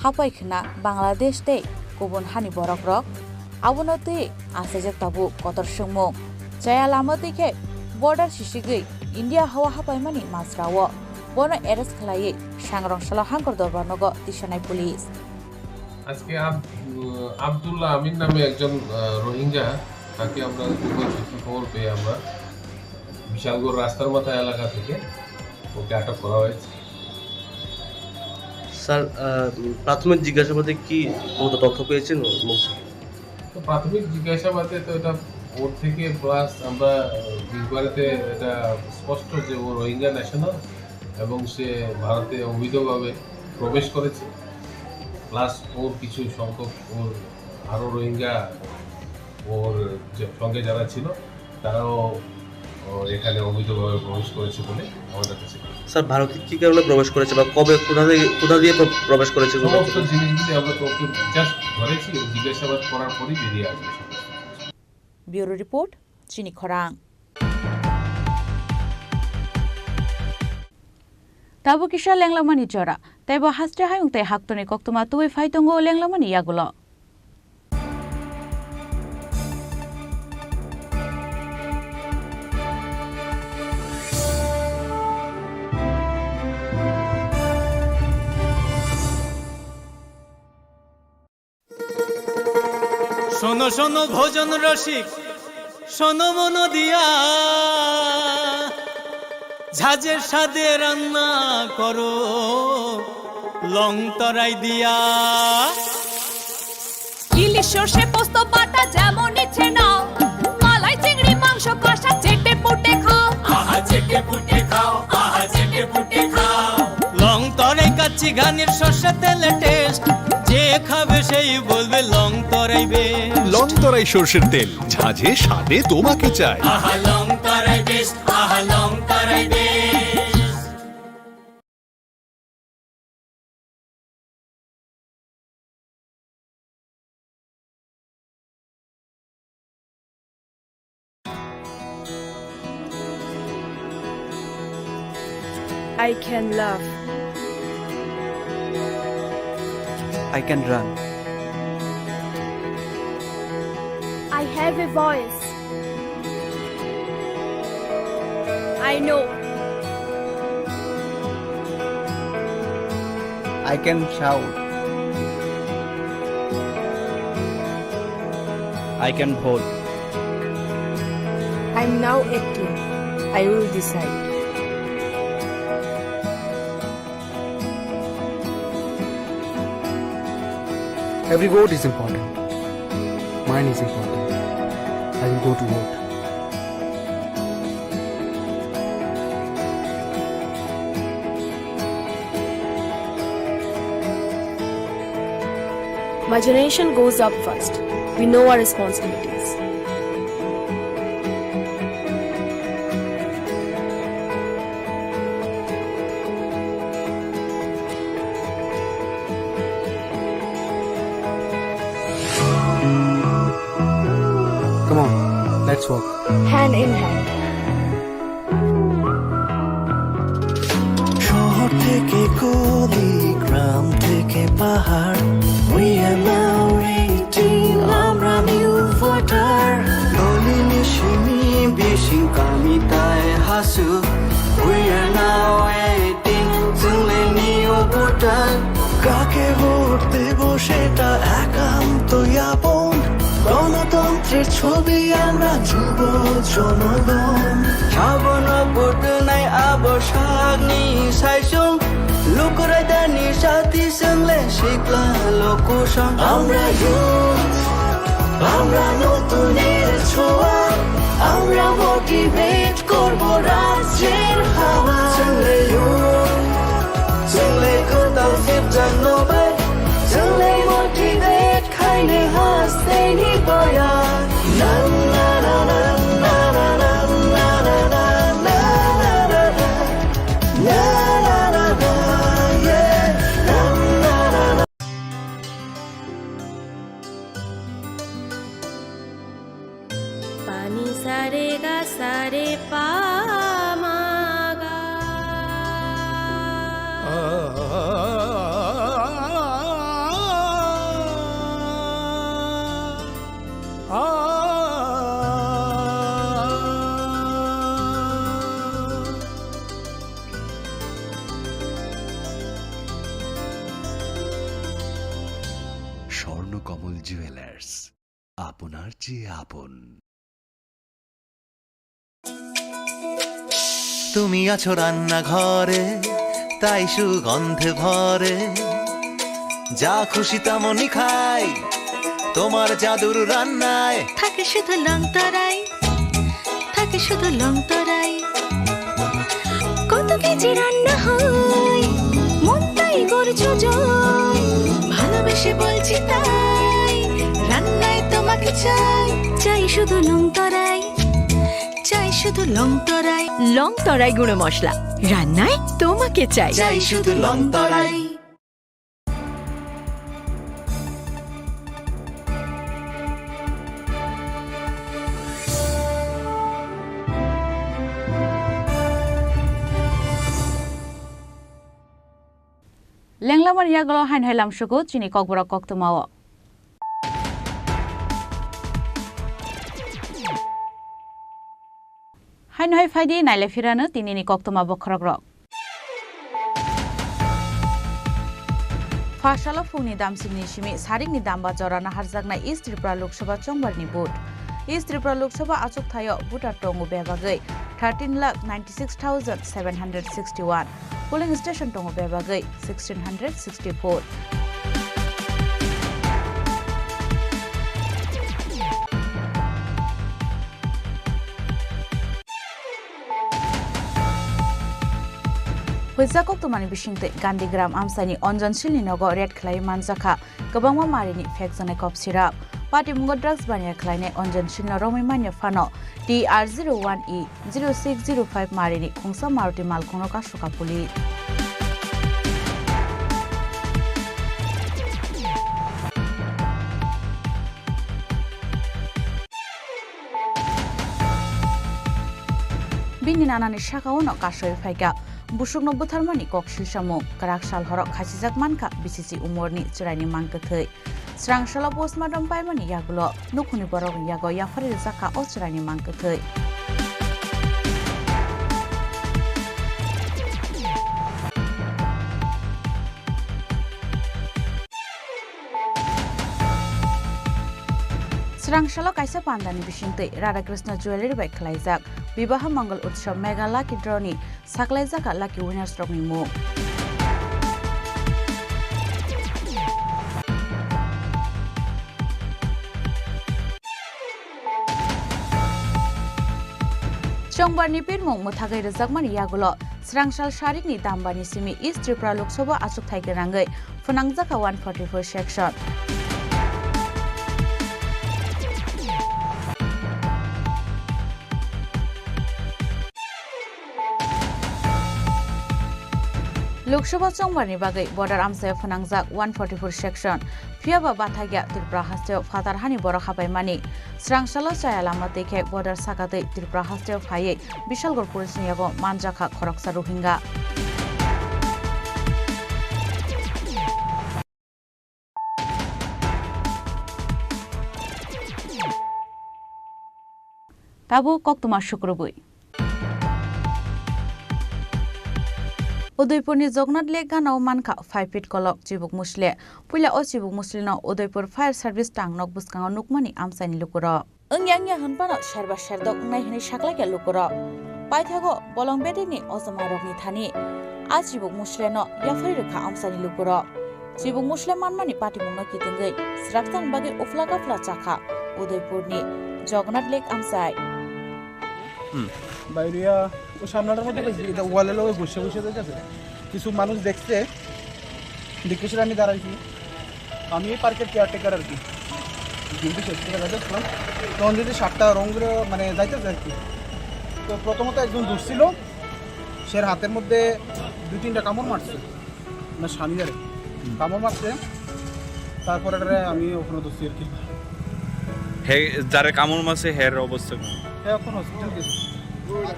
hapai khna Bangladesh tei kubun hani borok rok. Abono twi achaijak tabuk kotor swngmung. Chaya lama twi khe border sisigwi India hawa hapaimani majrao bono arrest khlaiwi Sangrong salo hangkor dorbar nogo tisanai police. আজকে আব-, উম, আব্দুল্লাহ আমিন নামে একজন, আহ, রোহিঙ্গা তাকে আমরা খুবই সূত্রে খবর পেয়ে আমরা বিশালগড় রাস্তার মাথা এলাকা থেকে ওকে আটক করা হয়েছে। স্যার, আহ, প্রাথমিক জিজ্ঞাসাবাদে কি কোনো তথ্য পেয়েছেন? তো প্রাথমিক জিজ্ঞাসাবাদে তো এটা ওর থেকে, প্লাস আমরা, আহ, ইনকোয়ারিতে এটা স্পষ্ট যে ও রোহিঙ্গা ন্যাশনাল এবং সে ভারতে অবৈধভাবে প্রবেশ করেছে, প্লাস ওর কিছু সংখ্যক ওর আরও রোহিঙ্গা ওর যে সঙ্গে যারা ছিল তারাও, ও, এখানে অবৈধভাবে প্রবেশ করেছে বলে আমাদের কাছে মনে হয়। স্যার, ভারতে কি কারণে প্রবেশ করেছে বা কবে, কোথা থেকে, কোথা দিয়ে প্র-, প্রবেশ করেছে বলে? সমস্ত জিনিসগুলি আমরা তো ওকে জাস্ট ধরেছি, ও জিজ্ঞাসাবাদ করার পরই বেরিয়ে আসবে সব। ব্যুরো রিপোর্ট, চিনি খরাং। Tabuk kisa lenglamani jora, teibo haste hayung tei haktorni koktwma tubui phai tongo lenglamani yagulo. শোনো শোনো ভোজন রসিক, শোনো মন দিয়া, ঝাঁঝের স্বাদে রান্না করো লং তরাই দিয়া। ইলিশ সর্ষে পোস্ত বাটা যেমন ইচ্ছে নাও, মালাই চিংড়ি মাংস কষা চেটে পুটে খাও। আহা চেটে পুটে খাও, আহা চেটে পুটে খাও। লং তরাই কাচ্চি ঘানির সর্ষে তেলে টেস্ট, যে খাবে সেই বলবে লং তরাই বেস্ট। লং তরাই সর্ষের তেল, ঝাঁঝে স্বাদে তোমাকে চাই। আহা লং তরাই বেস্ট, আহা লং তরাই best. I can laugh. I can run. I have a voice. I know. I can shout. I can hold. I'm now acting. I will decide. Every vote is important. Mine is important. I will go to vote. My generation goes up first. We know our responsibilities. Come on, let's walk. Hand in hand. শহর থেকে গলি, গ্রাম থেকে পাহাড়, we are now eighteen, আমরা new voter. Nolini simi bising kami tai hasu, we are now eighteen, chwngle new voter. Kake vote দেব সেটা একান্ত আপন, গণতন্ত্রের ছবি আমরা যুব জনগণ। Sabono vote nai abo sakni saisung, lukurai dani sati chwngle sikla lokusong. আমরা youth, আমরা নতুনের ছোঁয়া, আমরা motivate করব রাজ্যের হাওয়া। Chwngle youth, chwngle kwtal sipjakno bai, chwngle motivate khaini hasteni boya. Na, na, na, na, na. Pani sare ga sare pa ma ga. Swarnakamal jewellers. আপনার চেয়ে আপন। তুমি আছো রান্নাঘরে, তাই সুগন্ধে ভরে। যা খুশি তেমনই খাই, তোমার জাদুর রান্নায়। থাকে শুধু লং তরাই, থাকে শুধু লং তরাই। কত কেজি রান্না হয়, মনটাই করছো জয়। ভালোবেসে বলছি তাই, রান্নায় তোমাকে চাই। চাই শুধু লং তরাই, চাই শুধু লং তরাই। লং তরাই গুঁড়ো মশলা, রান্নায় তোমাকে চাই। চাই শুধু লং তরাই। Lenglamani yagulo haino hai lamsugo chini kokborok koktwmao. Haino hai phaidi naile phirano tinini koktwma bokhorokrok. Phasalo phungni damsini simi sarikni damba jora naharjaknai East Tripura Lok Sabha chongbarni vote. East Tripura Lok Sabha achukthai-o voter tongo bebagwi thirteen lakh ninety-six thousand seven hundred sixty-one, polling station tongo bebagwi sixteen hundred sixty-four. Huijak koktwmani bisingtwi Gandhigram amchaini Anjan Shilni nogo raid khlaiwi manjakha kwbangma marini phekjaknai kopsirok. Patimungo drugs baniya khlainai Anjan Shilno romwi manya phano T R zero one E zero six zero five marini khungsa Maruti malkhungno kasoka police. Bini nanani saka-o no kasoi phaikha. Busukno butharmani kok silsamung, kwrak sal horo khasijak mankha bisichi umorni chwraini mangkwthwi. Srangsalo postmortem paimani yagulo nukhungni borokni yago yaphari rwjakha o chwraini mangkwthwi. Srangsalo kaisa pandani bisingtwi Radhakrishna Jewellery bai khwlaijak Bibaha Mangal Utsav Mega Lucky Draw ni saklaijak lucky winners rokni mung. Chongbarni pirmung mwthagwi rwjakmani yagulo Srangsal sarikni dambani simi East Tripura Lok Sabha achukthai gwnangwi phwnangjakha one forty-four section. Lok Sabha chongbarni bagwi border amchaio phwnangjak one forty-four section. Phiyaba bathakya Tripura hasteo phatar hani borok habaimani. Srangsalo chaya lama twi khe border sakatwi Tripura hasteo phaiwi Bishalgarh police ni yago manjakha khoroksa Rohingya. Tabuk koktwma sukrubwi. Udaipurni Jagannath Lake ganao mankha five feet kolok chibuk musle. Puila o chibuk musleno Udaipur Fire Service tang nok bwskango nukmani amchaini lukurok. Wngya wngya hwnphano serba serdok wngnai hwnwi saklaikha lukurok. Paithago bolong bedekni ojomarokni thani a chibuk musleno yaphari rwkha amchaini lukurok. Chibuk musle manmani patimungno kitingwi swrapsani bagwi uphla gaphla chakha Udaipurni Jagannath Lake amchai. হুম। বাইরিয়া ও সামনাটার মধ্যে বেশি, এটা ওয়ালের লগে ঘষে ঘষে যাইতেছে। কিছু মানুষ দেখছে, দেখে সেটা আমি দাঁড়াইছি। আমি এই পার্কের কেয়ারটেকার আর কি, ডিউটি শেষ করে বাড়ি আসলাম। তখন যদি সাপটা রং করে মানে যাইতেছে আর কি, তো প্রথমত একজন ধরছিল, সে হাতের মধ্যে দুই তিনটা কামড় মারছে। না, স্বামী আরে কামড় মারছে, তারপরে এটারে আমি ওখানে ধরছি আর কি। হে, যারে কামড় মারছে, হের অবস্থা কেমন? হ্যাঁ, এখন হসপিটাল গেছে।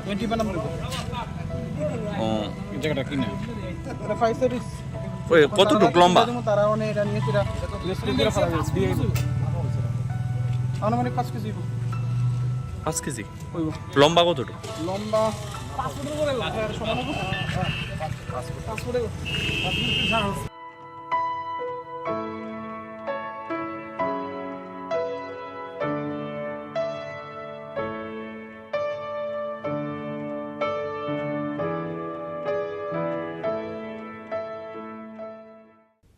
টোয়েন্টি পানাম নেব। ও। এই জায়গাটা কি না? এটা ফায়ার সার্ভিস। ওই, কতটুক লম্বা? তারা মানে এটা নিয়ে সেটা রেস্কিউ করে ফেলা হয়েছে। দিয়ে আনুমানিক পাঁচ কেজি। পাঁচ কেজি? ওই। লম্বা কতটুক? লম্বা পাঁচ ফুটের উপরে লাগে, আর সমান হবে। পাঁচ ফুট। পাঁচ ফুটের।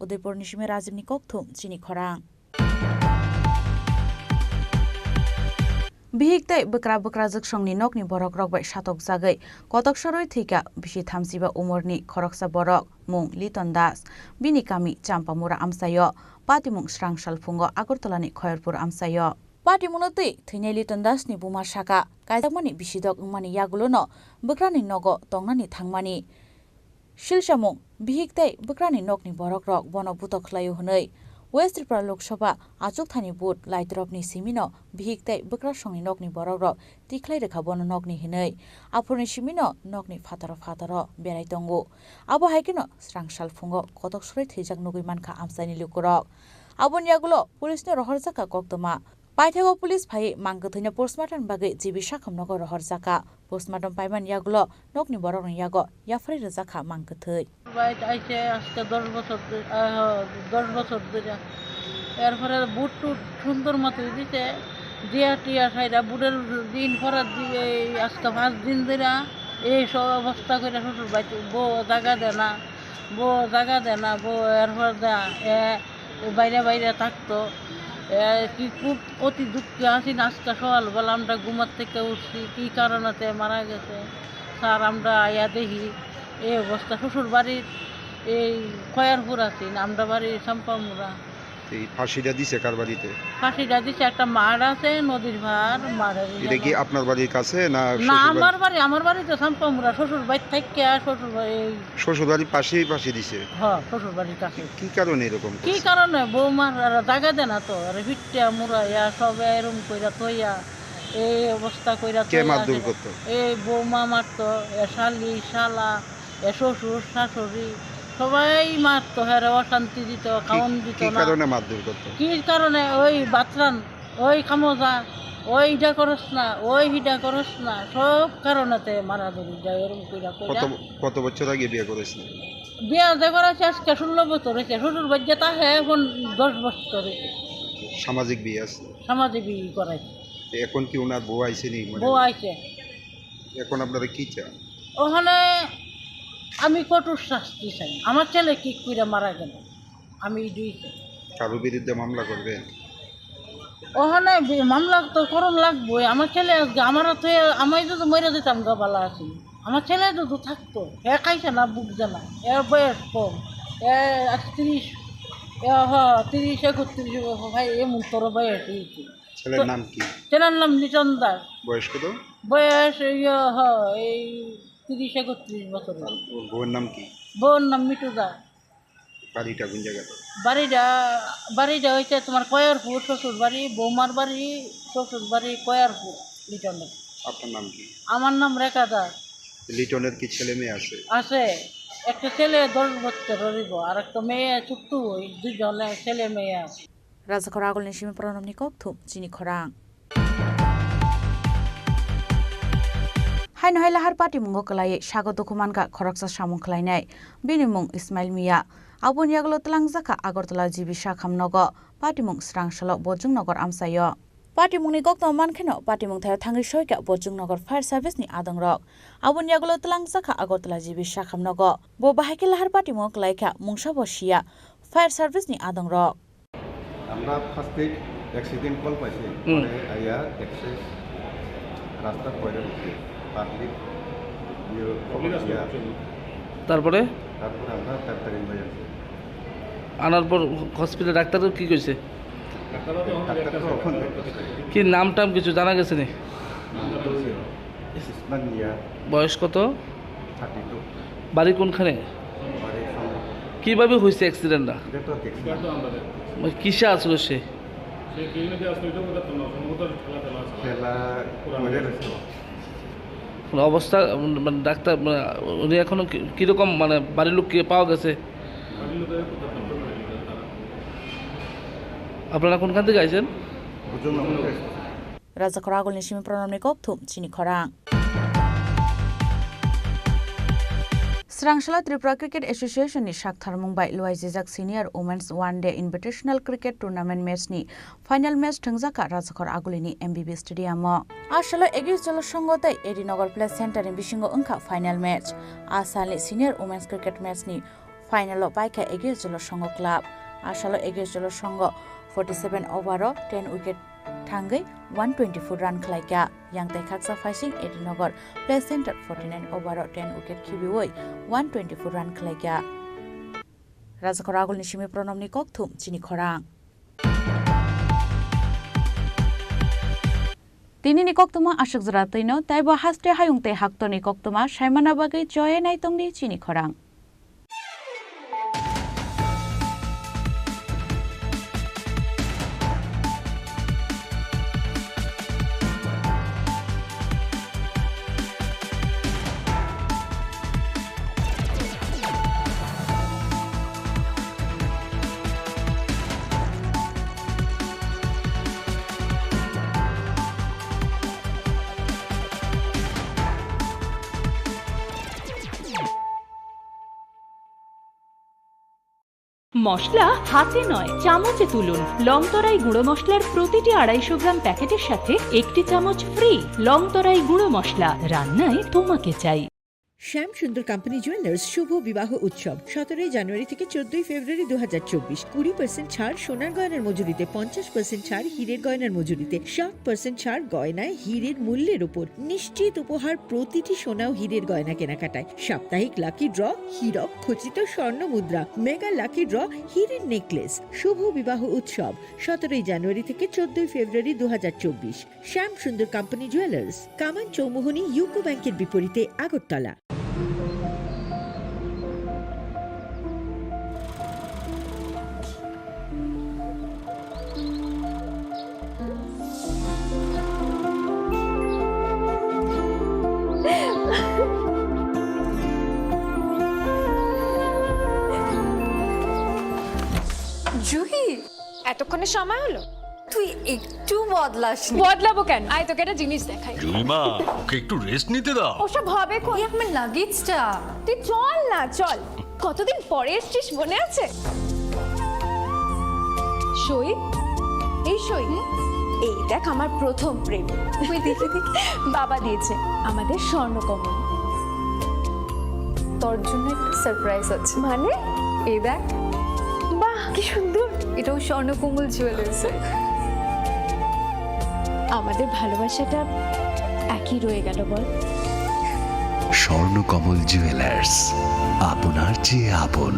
Udaipurni simi Rajibni kokthum chini khorang. Bihik tei bwkra bwkrajwk songni nokni borokrok bai satokjagwi kotok sorwi thwikha bisi thamsiba umorni khoroksa borok, mung Liton Das. Bini kami Champamura amchaio, patimung srang salphungo Agartalani Khoyarpur amchaio. Patimungno twi thwinai Liton Dasni buma sakha, kaijakmani bisidok wngmani yagulono bwkrani nogo tongnani thangmani. Silsamung, bihik tei bwkrani nokni borokrok bono butok khlaio hwnwi West Tripura Lok Sabha achukthani vote laitropni simino bihik tei bwkra songni nokni borokrok tikhlai rwkha bono nokni hwnwi. Aphurni simino nokni phataro phataro berai tongo. Abo hai kheno srang salphungo kotok sorwi thwijak nugwi mankha amchaini lukurok. Aboni yagulo police-no rohorjakha koktwma. Paithago police phaiwi mang kwthwino postmortem bagwi G B Sakham nogo rohorjakha. Postmortem paimani yagulo nokni borokni yago yapharwi rwjakha mang kwthwi. Bai aise aske dos bochor dhori, ah, dos bochor dhori. Erpore but tut sundor moto dise, dia tia saida budel din pore di, ei aske pas din dhori, ei so obosta kore sutur bai bo jaga dena, bo jaga dena, bo erpore da, e, বাইরে বাইরে থাকতো। এ, কি খুব অতি দুঃখে আছি না, আজকে সকালবেলা আমরা ঘুমার থেকে উঠছি, কি কারণেতে মারা গেছে। স্যার, আমরা আয়া দেখি এই অবস্থা, শ্বশুর বাড়ির এই খয়ারপুর আছি, আমরা বাড়ি সাম্পামুরা। এই ফাঁসিটা দিছে কার বাড়িতে? ফাঁসিটা দিছে একটা মাঠ আছে, নদীর পাড়, মাঠের এটা কি ইয়ে। আপনার বাড়ির কাছে না না, শ্বশুর বাড়ি? আমার বাড়ি, আমার বাড়ি তো সাম্পামুরা, শ্বশুর বাড়ি থেকে, শ্বশুর বাড়ি এই শ্বশুর বাড়ির পাশেই ফাঁসি দিছে? হ্যাঁ, শ্বশুর বাড়ির কাছে। কি কারণে এরকম কি করছে? কারণে? বৌমার আর জায়গা দেয় না তো, আর ভিট্টা মুড়াইয়া সব এরম কইরা থইয়া, এই অবস্থা কইরা কে থইয়া মারধর আছে। করতো? এই বৌমা মারতো, এ শালি, শালা, এ শ্বশুর, শাশুড়ি, সবাই মারতো, হ্যাঁ রে, অশান্তি দিত, কি, খাওন দিত কি না। কারণে মারধর করতো? কি কারণে? ওই বাতরান, ওই কামো যা, ওই ইটা করস না, ওই হিটা করস না, সব কারণেতে মারাধরি যায়, এরম কইরা কইরা। কত, কত বছর আগে বিয়ে করেছিলেন? বিয়া যে করাইছে আজকে ষোলো বছর হয়েছে, শ্বশুর বাড়িতে তা হে এখন দশ বছর হয়েছে। সামাজিক বিয়ে আছে? সামাজিক বিয়ে করাইছে। এখন কি ওনার বউ আইছে নি? মানে বউ আইছে। এখন আপনারা কি চান? ওখানে আমি কঠোর শাস্তি চাই, আমার ছেলে কি করে মারা গেল, আমি এটাই চাই। কারো বিরুদ্ধে মামলা করবেন? ওখানে বি-, মামলা তো করণ লাগবোই। আমার ছেলে আজকে আমার হাতে, আমি যদি মরে যেতাম গা, ভালো আছি। আমার ছেলে যদি থাকতো, হে খাইছে না, বুঝছে না, এর বয়স কম, এ আজ তিরিশ, এ হ, তিরিশ, একত্রিশ, ভাই, এমন তোর বয়স হয়েছে। ছেলের তো নাম কি? ছেলের নাম লিটন দাস। বয়স কত? বয়স এই, হ, এই তিরিশ, একত্রিশ বছর। আর ওর বউয়ের নাম কি? বউয়ের নাম মিঠু দাস। বাড়িটা কোন জায়গাতে? বাড়িটা, বাড়িটা হইছে তোমার কয়ারপুর, শ্বশুর বাড়ি, বৌমার বাড়ি, শ্বশুর বাড়ি কয়ারপুর, লিটনের। আপনার নাম কি? আমার নাম রেখা দাস। লিটনের কি ছেলে মেয়ে আছে? আছে, একটা ছেলে দশ বছর হইব, আর একটা মেয়ে ছোট্ট, ওই দুজনে ছেলে মেয়ে আছে। Rajakhor agulni simi Pranamni kokthum chini khorang. Haino hai lahar patimungo kwlaiwi sago dukhu mankha khoroksa samung khlainai. Bini mung Ismail Mia. Aboni yagulo twlangjakha Agartala G B Sakham nogo, patimung srang salo Bojong Nagar amchaio. Patimungni koktwma mankheno patimung thaio thangwi soikha Bojong Nagar Fire Service ni adongrok. Aboni yagulo twlangjakha Agartala G B Sakham nogo. Bo bahai khe lahar patimungo kwlaikha mungsa bo siya Fire Service ni adongrok. আমরা ফার্স্টে accident call পাইছি, হুম। পরে আইয়া দেখছে রাস্তার পরে উঠে পাবলিক ইয়ে খবর দিয়া। তারপরে? তারপরে আমরা তাড়াতাড়ি হয়ে আসি। আনার পর হসপিটাল ডাক্তার কি কইছে? ডাক্তার তো ওখানে দেখতেছে। কি নাম টাম কিছু জানা গেছে নি? নাম তো ইসমাইল মিয়া। বয়স কত? Thirty two. বাড়ি কোনখানে? বাড়ি সংঘ। কিভাবে হয়েছে অ্যাক্সিডেন্টটা? এটা তো দেখছি না। মানে কিসে আসলো সে? সে ট্রেনে যে আসলো, এটা বোঝা যাচ্ছে না, সম্ভবত ঠেলা ঠেলা আছে। ঠেলা পুরানো পড়ে রয়েছে। মানে অবস্থা, মানে ডাক্তার, মানে উনি এখনো কি-, কিরকম, মানে বাড়ির লোক কি পাওয়া গেছে? বাড়ির লোক এখন পর্যন্ত পাওয়া যায়নি, তারা। আপনারা কোনখান থেকে আইছেন? বুঝুন না, বুঝুন না। Rajakhor agulni simi Pranamni kokthum chini khorang. Srangsala Tripura Cricket Association ni saktharmung bai luaijijak Senior Women's One Day Invitational Cricket Tournament match ni final match thwngjakha Rajakhor agulini M B B Stadium o. A salo Egis Jolo Songho tei A D Nagar Play Center ni bisingo wngkha final match. A salni Senior Women's Cricket match ni Final o paikha Egios Jolo Songho club. Asalo Egios Jolo Songho forty seven over o ten wicket thangwi one twenty four run khlaikha. Yang tei khaksa phaising Edinogor play center forty nine over o ten wicket khibiwi one twenty four run khlaikha. Rajakhor agulni simi Pranamni kokthum chini khorang. Tinini koktwma aswk jora twino, taibo haste hayung tei haktorni koktwma saimana bagwi choye naitongdi chini khorang. মশলা হাতে নয়, চামচে তুলুন। লং তরাই গুঁড়ো মশলার প্রতিটি আড়াইশো গ্রাম প্যাকেটের সাথে একটি চামচ ফ্রি। লং তরাই গুঁড়ো মশলা, রান্নায় তোমাকে চাই। শ্যাম সুন্দর কোম্পানি জুয়েলার্স শুভ বিবাহ উৎসব সতেরোই জানুয়ারি থেকে চোদ্দই ফেব্রুয়ারি দু হাজার চব্বিশ। কুড়ি পার্সেন্ট ছাড় সোনার গয়নার মজুরিতে, পঞ্চাশ পার্সেন্ট ছাড় হীরের গয়নার মজুরিতে, সাত পার্সেন্ট ছাড় গয়নায় হীরের মূল্যের উপর। নিশ্চিত উপহার প্রতিটি সোনা ও হীরের গয়না কেনাকাটায়। সাপ্তাহিক লাকি ড্র, হীরক খচিত স্বর্ণ মুদ্রা, মেগা লাকি ড্র, হীরের নেকলেস। শুভ বিবাহ উৎসব সতেরোই জানুয়ারি থেকে চোদ্দই ফেব্রুয়ারি দু হাজার চব্বিশ। শ্যাম সুন্দর কোম্পানি জুয়েলার্স, কামান চৌমুহনী ইউকো ব্যাংকের বিপরীতে আগরতলা। জুহি, এতক্ষণে সময় হলো? তুই একটু বদলাসনি। বদলাবো কেন? আয়, তোকে একটা জিনিস দেখাই। জুলিমা, ওকে একটু রেস্ট নিতে দাও। ওসব হবে কোন? এই আমার লাগেজটা। তুই চল না, চল। কতদিন পরে এসছিস, মনে আছে? সই, এই সই। হুম? এই দেখ, আমার প্রথম প্রেম। ওই দেখি, দেখি। বাবা দিয়েছে আমাদের স্বর্ণকমল। তোর জন্য একটা সারপ্রাইজ আছে। মানে? এই দেখ। বাহ, কি সুন্দর। এটাও স্বর্ণকমল জুয়েলার্স। আমাদের ভালোবাসাটা একই রয়ে গেল, বল? স্বর্ণকমল জুয়েলার্স, আপনার চেয়ে আপন।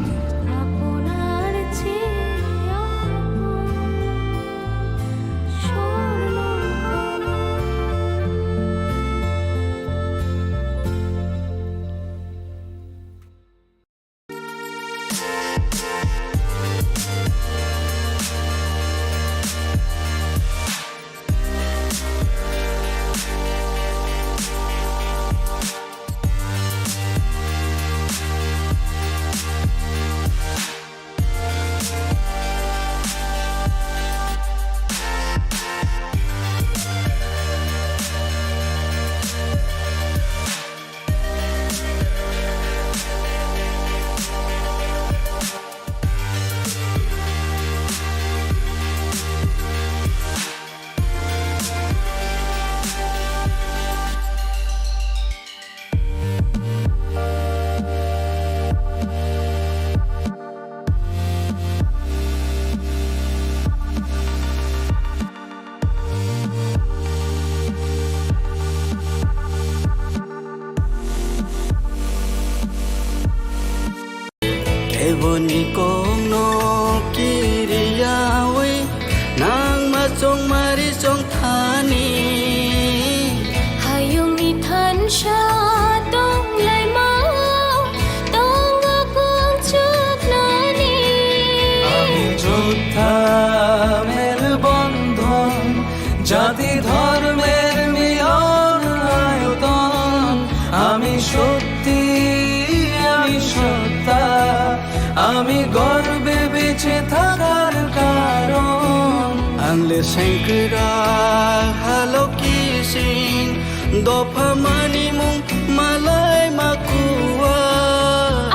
Keboni kokno kiriyawi nangma chongmari chongthani. Hayungni thansa tonglaimao tongo kung chuknani. Ami jotha melbondhon, jati dhormer milon ayoton. Ami shokti, ami sotta, ami gorbe beche thakar karon. Ang le sengkrak haloki sing, dopha manimung malai makuwa.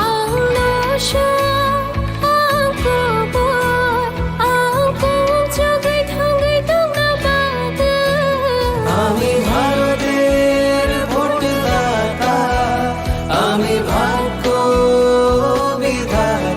Ang no sha, ang kubur, ang kung chugwi thangwi tongna bagwi. Ami Bharoter bhotdata, ami bhagyo bidhata.